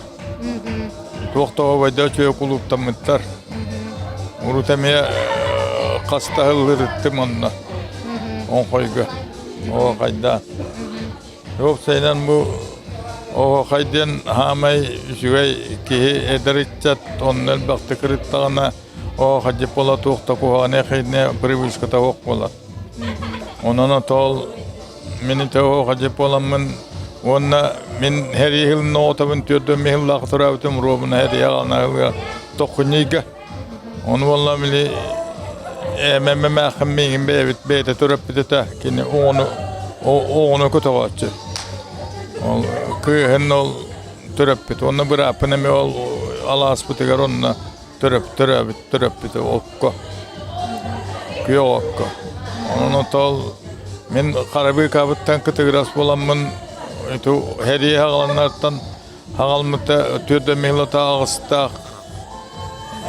Туох да обайда үчүгэй кулууптаммыттар. Урут эмиэ хаста ыллырыттым онно. Оҥхойго. Оо хайда. Уопсайынан бу оһуохай диэн хаамай үчүгэй киһи эдэр ыччат онно элбэхтик ырыттаҕына оһуохай буола туох да куһаҕаны эхэйинэ привычката суох буолар. Онон отол мин ити оһуохай буоламмын уонна мин һэрии сылын оҕотобун түөртүөн сыллаах төрөөбүтүм руобуна һэрии аҕалана тоххунньуйга Ону буолла били эмэмэмээххин миигин бэйэбит бэйэтэ төрөппүт этэ. Кини оҕону оҕону көтөҕөөччү. Ол кыыһын ол төрөппүт. Уонна бырааппын эмиэ ол алааспытыгар онно төрөп төрөөбүт төрөппүт окко. Күөх окко. Онон ол мин харабыыкабыттан кытыгырас буоламмын ити һэрии аҕаланнартан Аҕалмыта түөрт миһилата аҕыстаах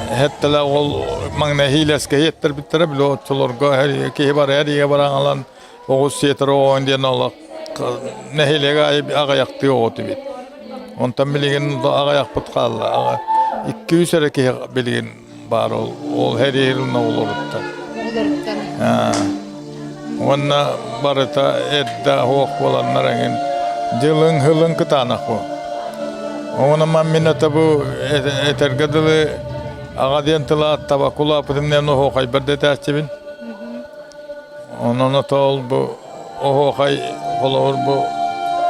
хэттэлээх ол маҥнай иилэскэ иэттэрбиттэрэ били оччолорго киһи бар эригэ бараҥалан оҕус сиэтэр оҕон диэн олох нэһилиэгэ аҕыйахтыы оҕо эбит. Онтон билигин аҕыйахпыт хаалла. 200 эрэ киһи билигин баар ол ол һэриэһирин оҕолоруттан. Оҕолоруттан. Уонна барыта эрдэ оһох буоланнар эҥин дьылыҥ һылыҥ кытаанах бу. Оҕономан мин ата бу этэргэ дылы аҕа диэн тыла аттаба кулаапытым диэн оһуохайбар да этээччибин. Онон отоол бу оһуохай холобур бу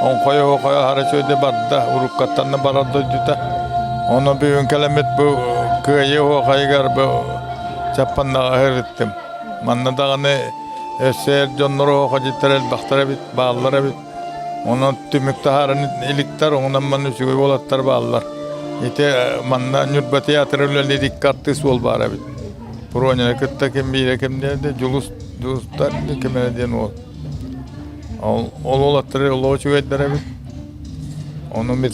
оҥхой оһуохай аһара үчүгэйдик барда, уруккаттан да барар дойдута. Ону бүгүн кэлэммит бу Кыайыы оһуохайыгар бу Чаппаннаҕа ыһырыттым. Манна даҕаны өссө эр дьоннор оһуохайдьыттар элбэхтэр эбит, бааллар эбит. Онон түмүк таһааран иликтэр, онон манна үчүгэй уолаттар бааллар. Ити манна Ньурба театра үлэлиир икки артыыс уол баар эбит. Проняны кытта ким биирэ ким диэди Дьулус Дьулустар ким эрэ диэн уол. Ол ол уолаттары олох үчүгэйдэр эбит. Ону мин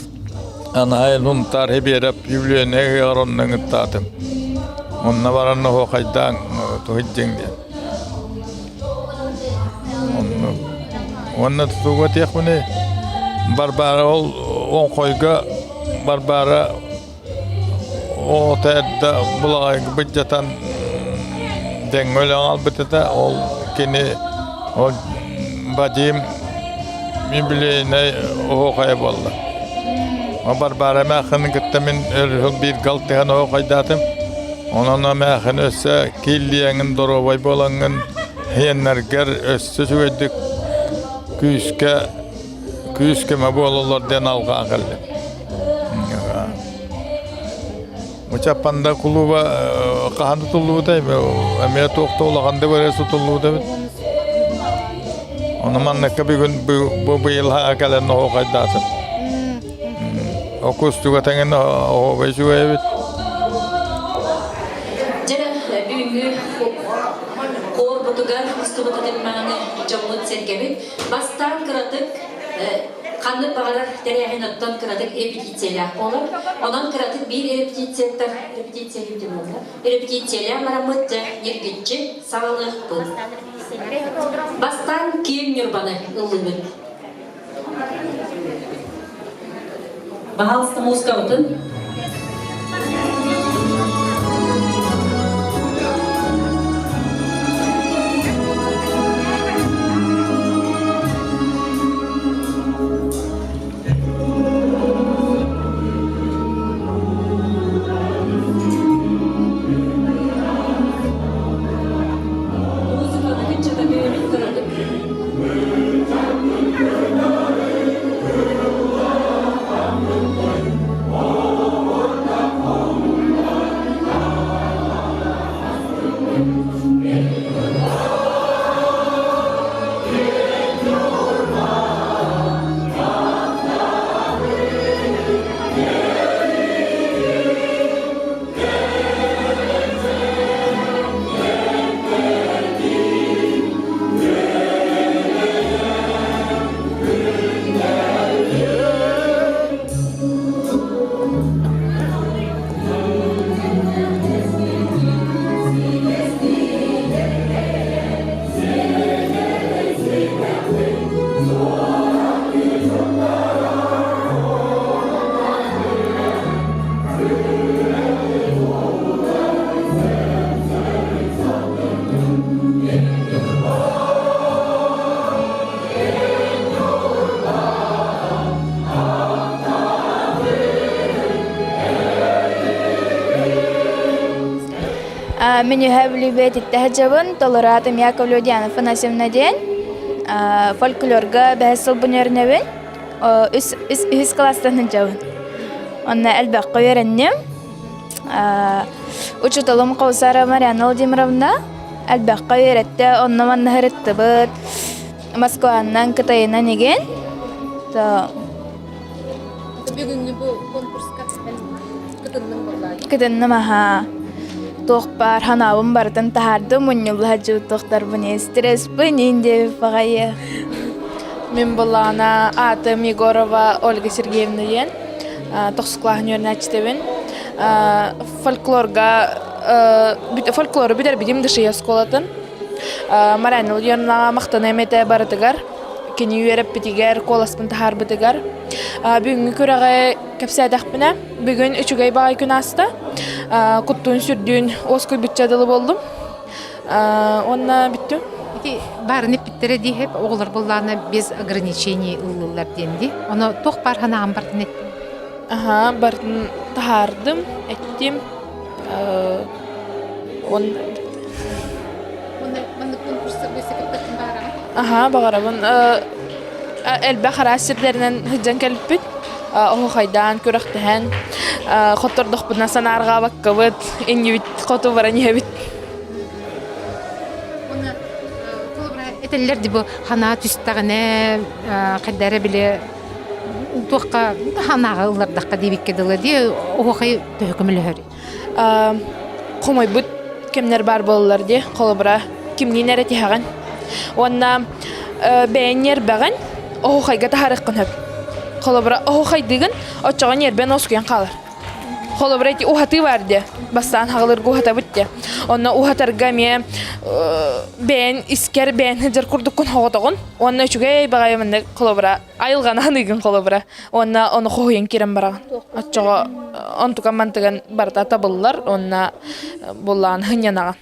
анаай Сунтаар Хибиэрэп юбилейнай ыһыаҕар онно ыҥыртаатым. Онно баран оһуохайдаан туһуйдьыҥ диэн. Онно уонна тутууга этиэхпиний Барбара ол оҥхойго Барбара Оҕото эрдэ былаҕайга былдьатан дэҥҥэ өлөн хаалбыт этэ. Ол кини ол Вадим юбилейнай оһуохайа буолла. Барбара эмээххини кытта мин өр сыл бииргэ алтыһан оһуохайдаатым. Онон эмээххин өссө кииллиэҥин доруобай буолаҥҥын иһиэннэргэр өссө үчүгэйдик күүскэ күүс-көмө буолаллар диэн алҕаан кэллим. Чаппанда кулууба хаһан тутуллубутай? Эмиэ туох да улахан да бэрэ тутуллубута эбит. Ону манныкка бүгүн бу быйыл кэлэн оһуохайдаатым. Окустуга тэҥин оһуобай үчүгэй эбит. Дьэ, бүгүҥҥү хуорбутугар устубут ытык-мааны дьоммут-сэргэбит бастаан кыратык ханнык баҕарар тэрээһин оттон кыратык репетициялээх буолар. Онон кыратык биир репетицияттан репетиция репетициялээн бараммыт дьэ ньиргиччи саҕалыахпыт. Бастаан киэҥ Ньурбаны ыллыыбыт. Баһаалыста муускабытын Музыканы кыччата бэйэбит кыратык. Мин үһэ бүлүүбэ титтэ сылдьабын, толору аатым Яковлева Диана Афанасьевна диэн. Фольклорга бэһис сылбын үөрэнэбин. Үһүс кылаастан сылдьабын. Онно элбэххэ үөрэнним. Учууталым Каусара Марьяна Владимировна элбэххэ үөрэттэ, онно-манна сырыттыбыт. Москванан, Кытайынан игин. Бүгүҥҥү бу конкурска кытынным буоллаа. Кытынным аһаа. Туох баар ханаабын барытын таһаардым, мунньулла сылдьыбыт стресспын иин диэбит баҕайы. Мин былаана аатым Егорова Ольга Сергеевна диэн тохсус кылааһын үөрэнээччитэбин. Фольклорга фольклору бүтэрбитим Дышия оскуолатын. Марьяна Лудьяновнаҕа махтаныам этэ барытыгар. Кини үөрэппитигэр, куоласпын таһаарбытыгар. Бүгүҥҥү күрэҕи кэпсээтэхпинэ, бүгүн үчүгэй баҕайы күн ааста. Куттуун-сүрдүүн уоскуйбучча дылы буоллум. Уонна бүттүм. Ити баарын эппиттэрэ дии хэп оҕолор буоллаҕына без ограничений ыллылар диэн дии. Ону туох баар санаҕын бартын эттим? Аха, бартын таһаардым, эттим. Уонна Маннык конкурстарга кыттыаххын баҕараҕын? Аха, баҕарабын. Элбэх араас сирдэринэн сылдьан кэлбиппит. Оһуохайдаан, күрэхтэһэн, хоттордохпутуна санаарҕаабаккабыт, иннибит хоту баран иһэбит. Уонна холобура этэллэр ди бу ханаа түстэҕинэ хайда эрэ били туохха ханааҕа ыллардахха диэбиккэ дылы дии оһуохай төһө көмөлөһөр хомойбут кэмнэр баар буолаллар дии холобура кимниин эрэ тиһэҕин уонна. бэйэн ньиэрбэҕин оһуохайга таһаарыаххын сөп. Холобура, оһуохайдыыгын, оччоҕо ньиэрбэн уоскуйан хаалар. Холобура, ити уһатыы баар диэ. Бастаан хаҕылырга уһатабыт диэ. Онно уһатарга эмиэ бэйэн искэр бэйэн сылдьар курдуккун хоҕотоҕун. Уонна үчүгэй баҕайы маннык холобура айылҕаны аныыгын холобура. Уонна ону хоһуйан киирэн бараҕын. Оччоҕо онтукан мантыган барыта табыллар уонна буллаан сынньанаҕын.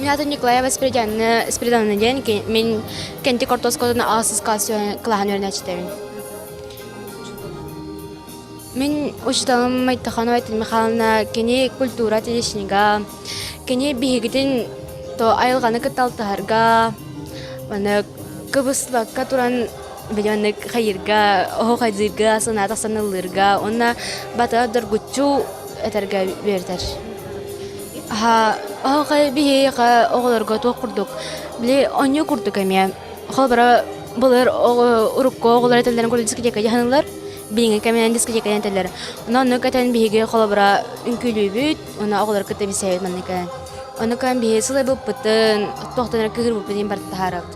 Мин аатым Николаева Спиридоновна Спиридоновна диэн мин Кэнтик орто оскуолатын аҕыс кылааһын үөрэнээччитэбин. Мин учууталым Майтаханова Айтал Михайловна кини культура отличнига, кини биһигитин то айылҕаны кытта алтыһарга, маны кыбыстыбакка туран били хайыырга, оһуохайдыырга, санаа тахсан ыллыырга уонна бата доргуччу этэргэ үөрэтэр. Оһуохай биһиэхэ оҕолорго туох курдук, били оонньуу курдук эмиэ. Холобура, былыр урукку оҕолор этэллэрин курдук дискотека дьаһаныллар, билиҥҥи кэминэн дискотека диэн этэллэр. Онон оннук этэн биһиги холобура үҥкүүлүүбүт, уонна оҕолору кытта билсэбит маннык кэлэн. Ону кэлэн биһиги сылайбыппытын, туохтан эрэ кыыһырбыппытын иһин барыта таһаарабыт.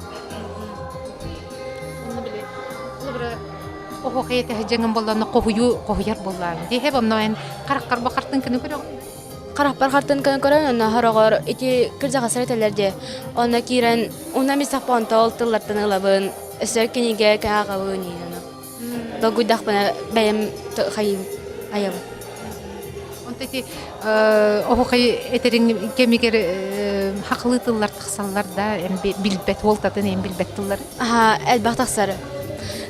Оһуохай этэ дьаҥын буоллаҕына хоһуйуу хоһуйар буоллаҕыҥ дии һэп онно эн хараххар бу хартыыҥканы көрөҕүн Харахпар хартыыҥканы көрөн онно сороҕор ити кырдьаҕастар этэллэр дии онно киирэн уна мисахпа онто ол тыллартан ылабын өссө кинигэ ааҕабын иин ону долгуйдахпына бэйэм хайыым айабын Онто ити оһуохай этэриҥ кэмигэр хахылыы тыллар тахсаллар да эн билбэт уолтатын эн билбэт тыллары Аха, элбэх тахсар.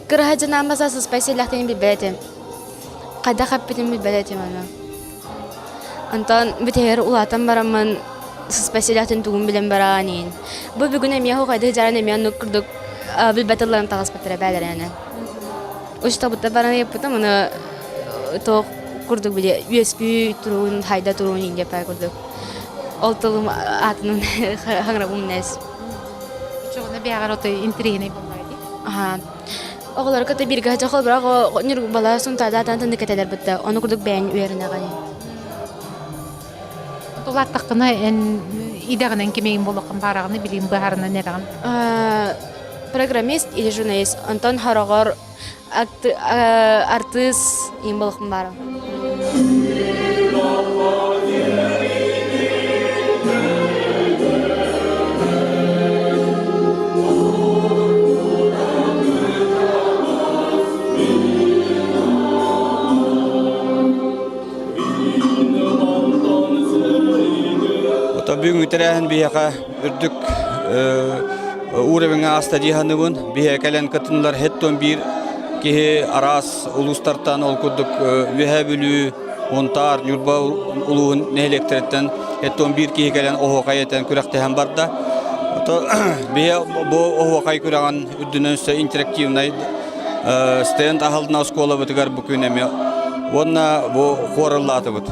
Кыраһа дьанаан баса сыспай сиэллэхтэрин билбэт этим. Хайдах эппитин билбэт этим аны. Онтон бүтэһигэр улаатан бараммын сыспай сиэллэхтин тугун билэн бараан иин. Бу бүгүн эмиэ хоһуйда дьаран эмиэ оннук курдук билбэт тылларым таҕыспыттара бээлэрэ Учууталбыттан баран ыйыппытым, ону туох курдук били үөскүү туруун, хайда туруун иин диэппэ курдук. Ол тылым аатын хаҥырабым нэс. Оччоҕуна бэйэҕэр отой интэриэһинэй буоллаҕа дии. Аха. Оҕолору кытта бииргэ сылдьа холборо ньурбала сунтаардаатан тыннык этэлэр бытта. Ону курдук бэйэн үөрэнэҕин. Улааттаххына эн идэҕинэн кимиин буолуоххун баараҕыны билиин быһаарынан эрэҕин. Программист или журналист. Онтон хороҕор артыыс иин буолуохпун баарым. Бүгүҥҥү тэрээһин биһиэхэ үрдүк уровеҥҥа ааста дии саныыбын. Биһиэхэ кэлэн кытыннылар хэттон биир киһи араас улуустартан ол курдук Үөһээ Бүлүү, Мунтаар, Ньурба улууһун нэһилиэктэриттэн хэттон биир киһи кэлэн оһуохай этэн күрэхтэһэн барда. Биһи бу оһуохай күрэҕин үрдүнэн өссө интерактивнай стенд аһылына оскуолабытыгар бу күн эмиэ уонна бу хуораллаатыбыт.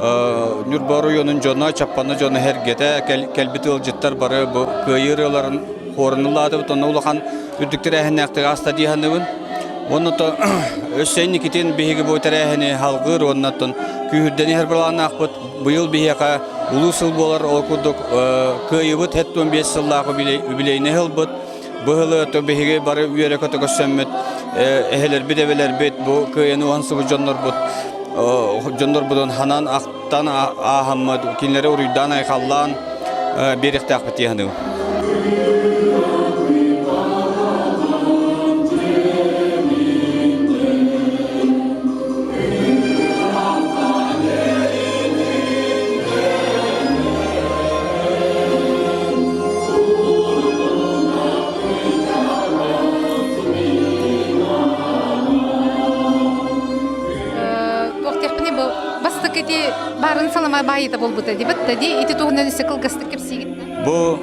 Ньурба оройуонун дьоно, Чаппаны дьоно эргэтэ кэлбит ыалдьыттар бары бу кыайыы ырыаларын хуорун ыллаатыбыт. Онно улахан үрдүк тэрээһиннээхтик ааста дии саныыбын. Уонна то өссө инникитин биһиги бу тэрээһини халгыыр уонна оттон күүһүрдэн иһэр былааннаахпыт. Быйыл биһиэхэ улуу сыл буолар, ол курдук кыайыбыт 75 сыллаах үбүлүөйүнэй ылбыт. Бу сылы биһиги бары үөрэ-көтө көрсөммүт, эһэлэрбит, эбэлэрбит, бу кыайыны уһансыбыт дьоннорбут дьоннорбутун ханан ахтан ааһаммыт, кинилэри уруйдаан-айхаллаан биэриэхтээхпит дии саныыбын. Туох бу бастакы ити баарын салама баайыта буолбута дибит да ди ити туһунан өссө кылгастык кэпсиигит Бу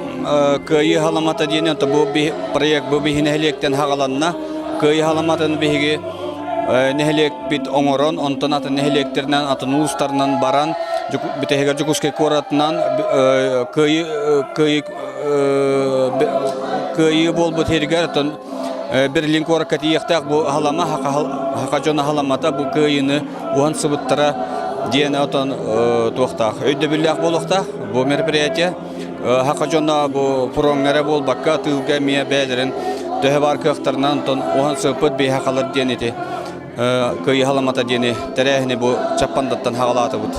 Кыайыы халамата диэн бу проект бу биһи нэһилиэктэн хагаланна. Кыайыы халаматын биһиги нэһилиэкпит оҥорон, онтон атын нэһилиэктэринэн, атын улуустарынан баран, бүтэһигэр Дьокуускай куоратынан кыайыы кыайыы кыайыы буолбут сиригэр оттон Берлин куоракка тиийиэхтээх бу халама хака дьоно халамата бу кыайыыны уһансыбыттара диэн отон туохтаах өйдөбүллээх буолуохтаах бу мероприятие хака дьоно бу фроҥҥа эрэ буолбакка тыылга эмиэ бэйэлэрин төһө баар кыахтарынан онтон уһансыппыт биһи хахалар диэн ити Кыайыы халамата диэни тэрээһини бу Чаппандаттан хаҕалаатыбыт.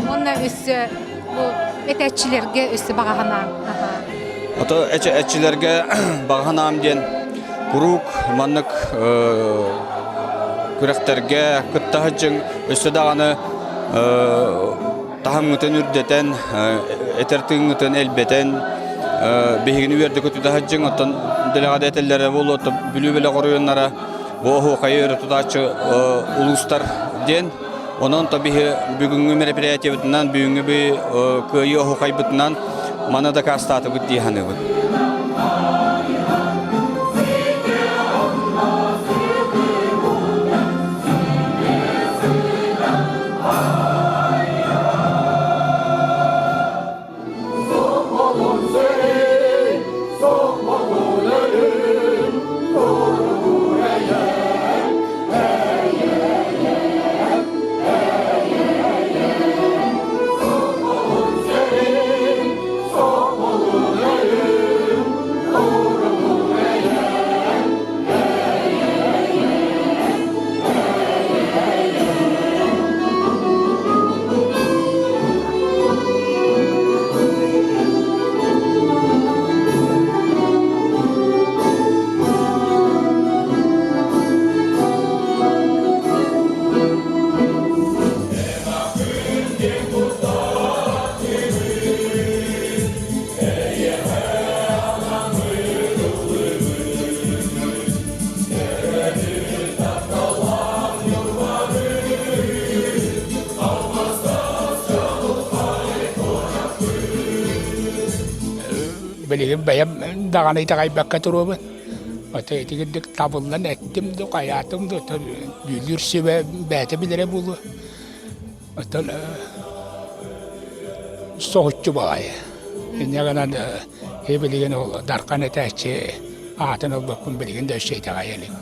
Уонна өссө бу этээччилэргэ өссө баҕа санаам. Ото эччилэргэ баҕа санаам диэн куруук маннык күрэхтэргэ кытта сылдьыҥ өссө даҕаны таһымҥытын үрдэтэн, этэр тыыҥҥытын элбэтэн, биһигини үөрдэ көтүтэ сылдьыҥ. Оттон дэлэҕэ да этэллэрэ буолуо, Бүлүү бөлөх оройуоннара бу оһуохайы өрө тутааччы улуустар диэн. Онон то биһи бүгүҥҥү мероприятиебытынан, бүгүҥҥү кыайыы оһуохайбытынан маны дакаастаатыбыт дии саныыбын. Билигин бэйэм даҕаны итэҕэйбэккэ туруобун. Ото итигирдик табыллан эттим да, хайаатым да, дьүүллүүр сүбэ бэйэтэ билэрэ буолуо. Оттон соһуччу баҕайы. Инньэ гынан билигин ол Дархан этээччи аатын ылбыппын билигин да өссө итэҕэйэ иликпин.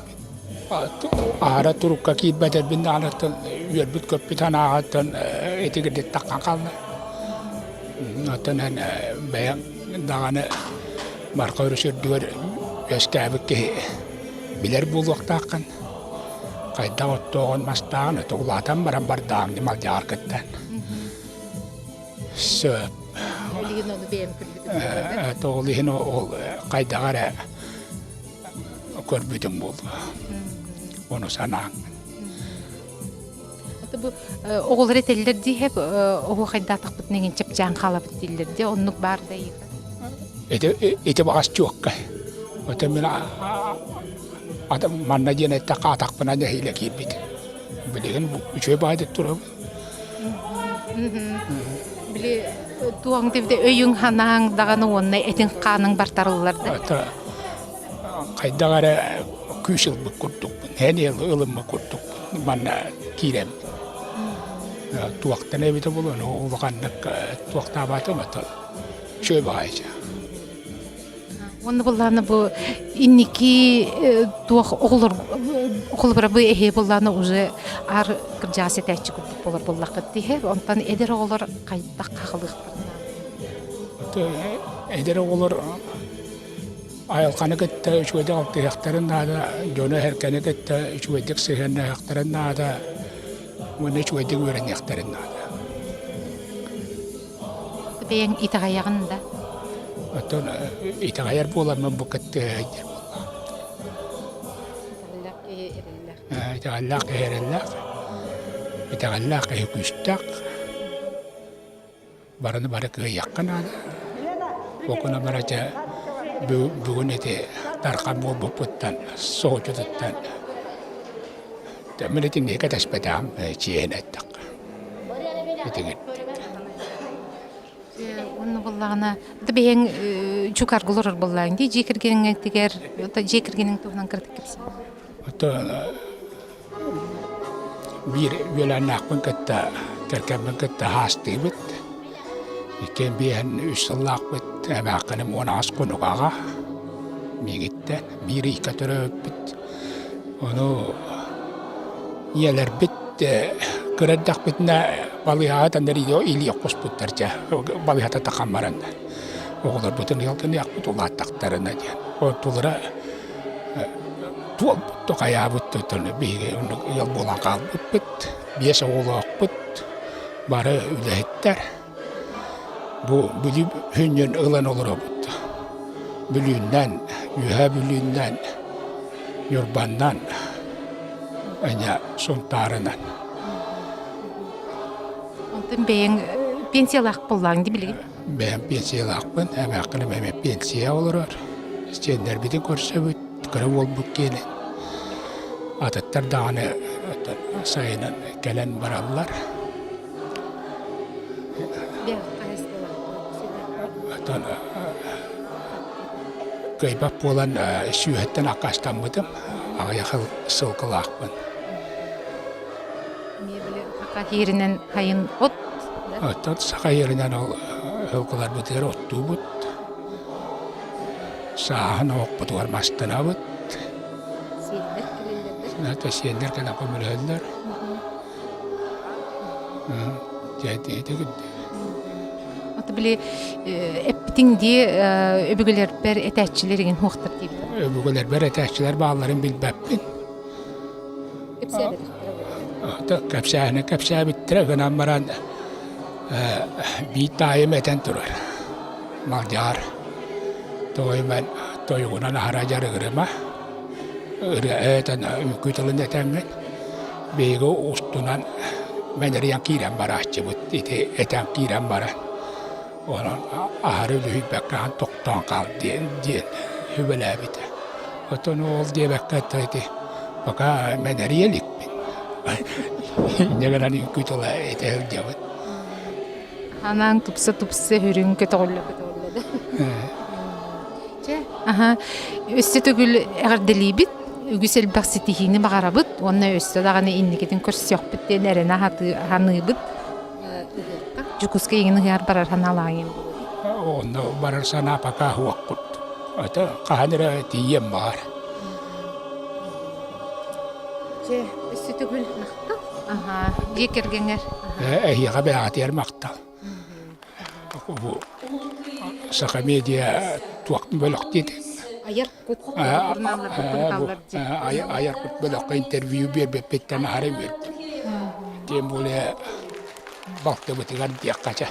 Аһара турукка киирбэтэрбин даҕаны үөрбүт-көппүт санааҕыттан итигирдик таххан хаалла. Оттон эн бэйэҥ даҕаны Марха өрүс үрдүгэр үөскээбит киһи билэр буолуохтааххын. Хайдах оттооҕун, мастааҕын өтө улаатан баран бардааҕым дии малдьаҕар кыттан. Сөп. Билигин ону бэйэм көрбүтүм буолуо. Ол иһин ол хайдах эрэ көрбүтүм буолуо. Ону санааҥ. Бу оҕолор этэллэр дии оһуохайдаатахпытына иҥин чэпчээн хаалабыт дииллэр дии оннук баар да. Ити ити баҕас чуоккай. Оттон мин манна диэн эттэххэ атахпынан нэһиилэ киирбит. Билигин үчүгэй баайдык турабын. Били туоҥ дибде өйүҥ ханаҥ даҕаны уонна этиҥ хааныҥ бартарыллар да. Хайдах эрэ күүс ылбыт курдукпун, эн ылыммыт курдукпун манна киирэммин. Туохтан эбитэ буолуон улаханнык туохтаабатым ото үчүгэй баҕайы. Уонна буллаана бу инники туох оҕолор оҕолоро бу эһээ буллаана уже аар кырдьаас этээччи курдук буолар буоллаххыт диһэ онтон эдэр оҕолор хайдах хахалыахтарына Эдэр оҕолор айылҕаны кытта үчүгэйдик алтыһыахтарын наада, дьону эһэргэни кытта үчүгэйдик сыһыаннаһыахтарын наада уонна үчүгэйдик үөрэниэхтэрин наада. Бэйэҥ итэҕэйэҕин да? Оттон итэҕэйэр буоламмын бу кыттыһа сылдьар буоллаҕым. Итэҕэллээх киһи эрэллээх. Итэҕэллээх киһи эрэллээх, итэҕэллээх киһи күүстээх. Барыны бары кыайыахха наада. Окуна барача бүгүн ити Дархан буолбуппуттан, соһуччутуттан мин итинниги кэтэспэтэҕим чиэһинэ эттэххэ. Итигит. Онно буоллаҕына, бэйэҥ чукарга олорор буоллаҕыҥ дии, дьиэ кэргэниҥ дьиэ кэргэниҥ туһунан кыратык кэпсээ. Оттон Биир үөлээннээхпин кытта, кэргэммин кытта хаастыыбыт. Иккиэн биэһэн үс сыллаахпыт, эмээххиним 18 хонугаҕа миигиттэн биир ыйга төрөөбүппүт. Ону ийэлэрбит кыра эрдэхпитинэ балыыһаҕа төннөр илии оххуспуттар дьэ, балыыһата тахан баран оҕолорбутун ыал гыныахпыт улааттахтарына диэн. Онтулара Туолбут хайаабыт биһиги оннук ыал буолан хаалбыппыт, биэс оҕолоохпут, бары үлэһиттэр. Бу Бүлүү сүнньүн ылан олоробут. Бүлүүннэн, Үөһээ Бүлүүннэн, Ньурбаннан, эмиэ Сунтаарынан. Онтон бэйэҥ пенсиялаах буоллаҕыҥ дии билигин? Бэйэм пенсиялаахпын, эмээххиним эмиэ пенсия олорор. Сиэннэрбитин көрсөбүт, кыра буолбут киэнин. Атыттар даҕаны сайынын кэлэн бараллар. Оттон кыайбат буолан сүүһэттэн аккаастаммытым, аҕыйах сылгылаахпын. Эмиэ били саха иһиринэн хайын от Оттон саха иһиринэн ол сылгыларбытыгар оттуубут, сааһын оһохпутугар мастанабыт. Сиэннэр кэлэллэр да? Сиэннэр кэлэн көмөлөһөллөр. Ото били эппитиҥ дии өбүгэлэрбэр этээччилэр игин хуохтар диибит. Өбүгэлэрбэр этээччилэр баалларын билбэппин. Кэпсээһини кэпсээбиттэрэ гынан баран биир таайым этэн турар Малдьаар тоойуман тойугунан аһара дьарыгырыма ырыа этэн үҥкүү тылын этэҥҥин биһиги устунан мэнэрийэн киирэн барааччыбыт ити этэн киирэн баран Онон аһары үлүһүйбэккэ ахан тохтоон хаал диэн диэн сүбэлээбитэ. Оттон ол диэбэккэ ити пока мэнэрийэ иликпин. Инньэ гынан үҥкүү тыла этэ сылдьабын. Анаан тупса-тупса үрүҥ көтөҕүллэ көтөҕүллэ да. Чэ, аха, өссө төгүл эҕэрдэлиибит, үгүс элбэх ситиһиини баҕарабыт уонна өссө даҕаны инникитин көрсүөхпүт диэн эрэнэ саныыбыт. Дьокуускай иҥин ыһыар барар санаалааҕым. Онно барар санаа пока суох курдук. Это хаһан эрэ тиийиэм баҕар. Чэ, өссө төгүл махтал. Аха, дьиэ кэргэҥҥэр. Эһиэхэ бэйэҕитигэр махтал. Бу Саха медиа туох бөлөх диэтиҥ? Айар кут Айар кут бөлөххө интервью биэрбиппиттэн аһара үөрдүм. Тем более балтыбытыгар диэххэ чэ.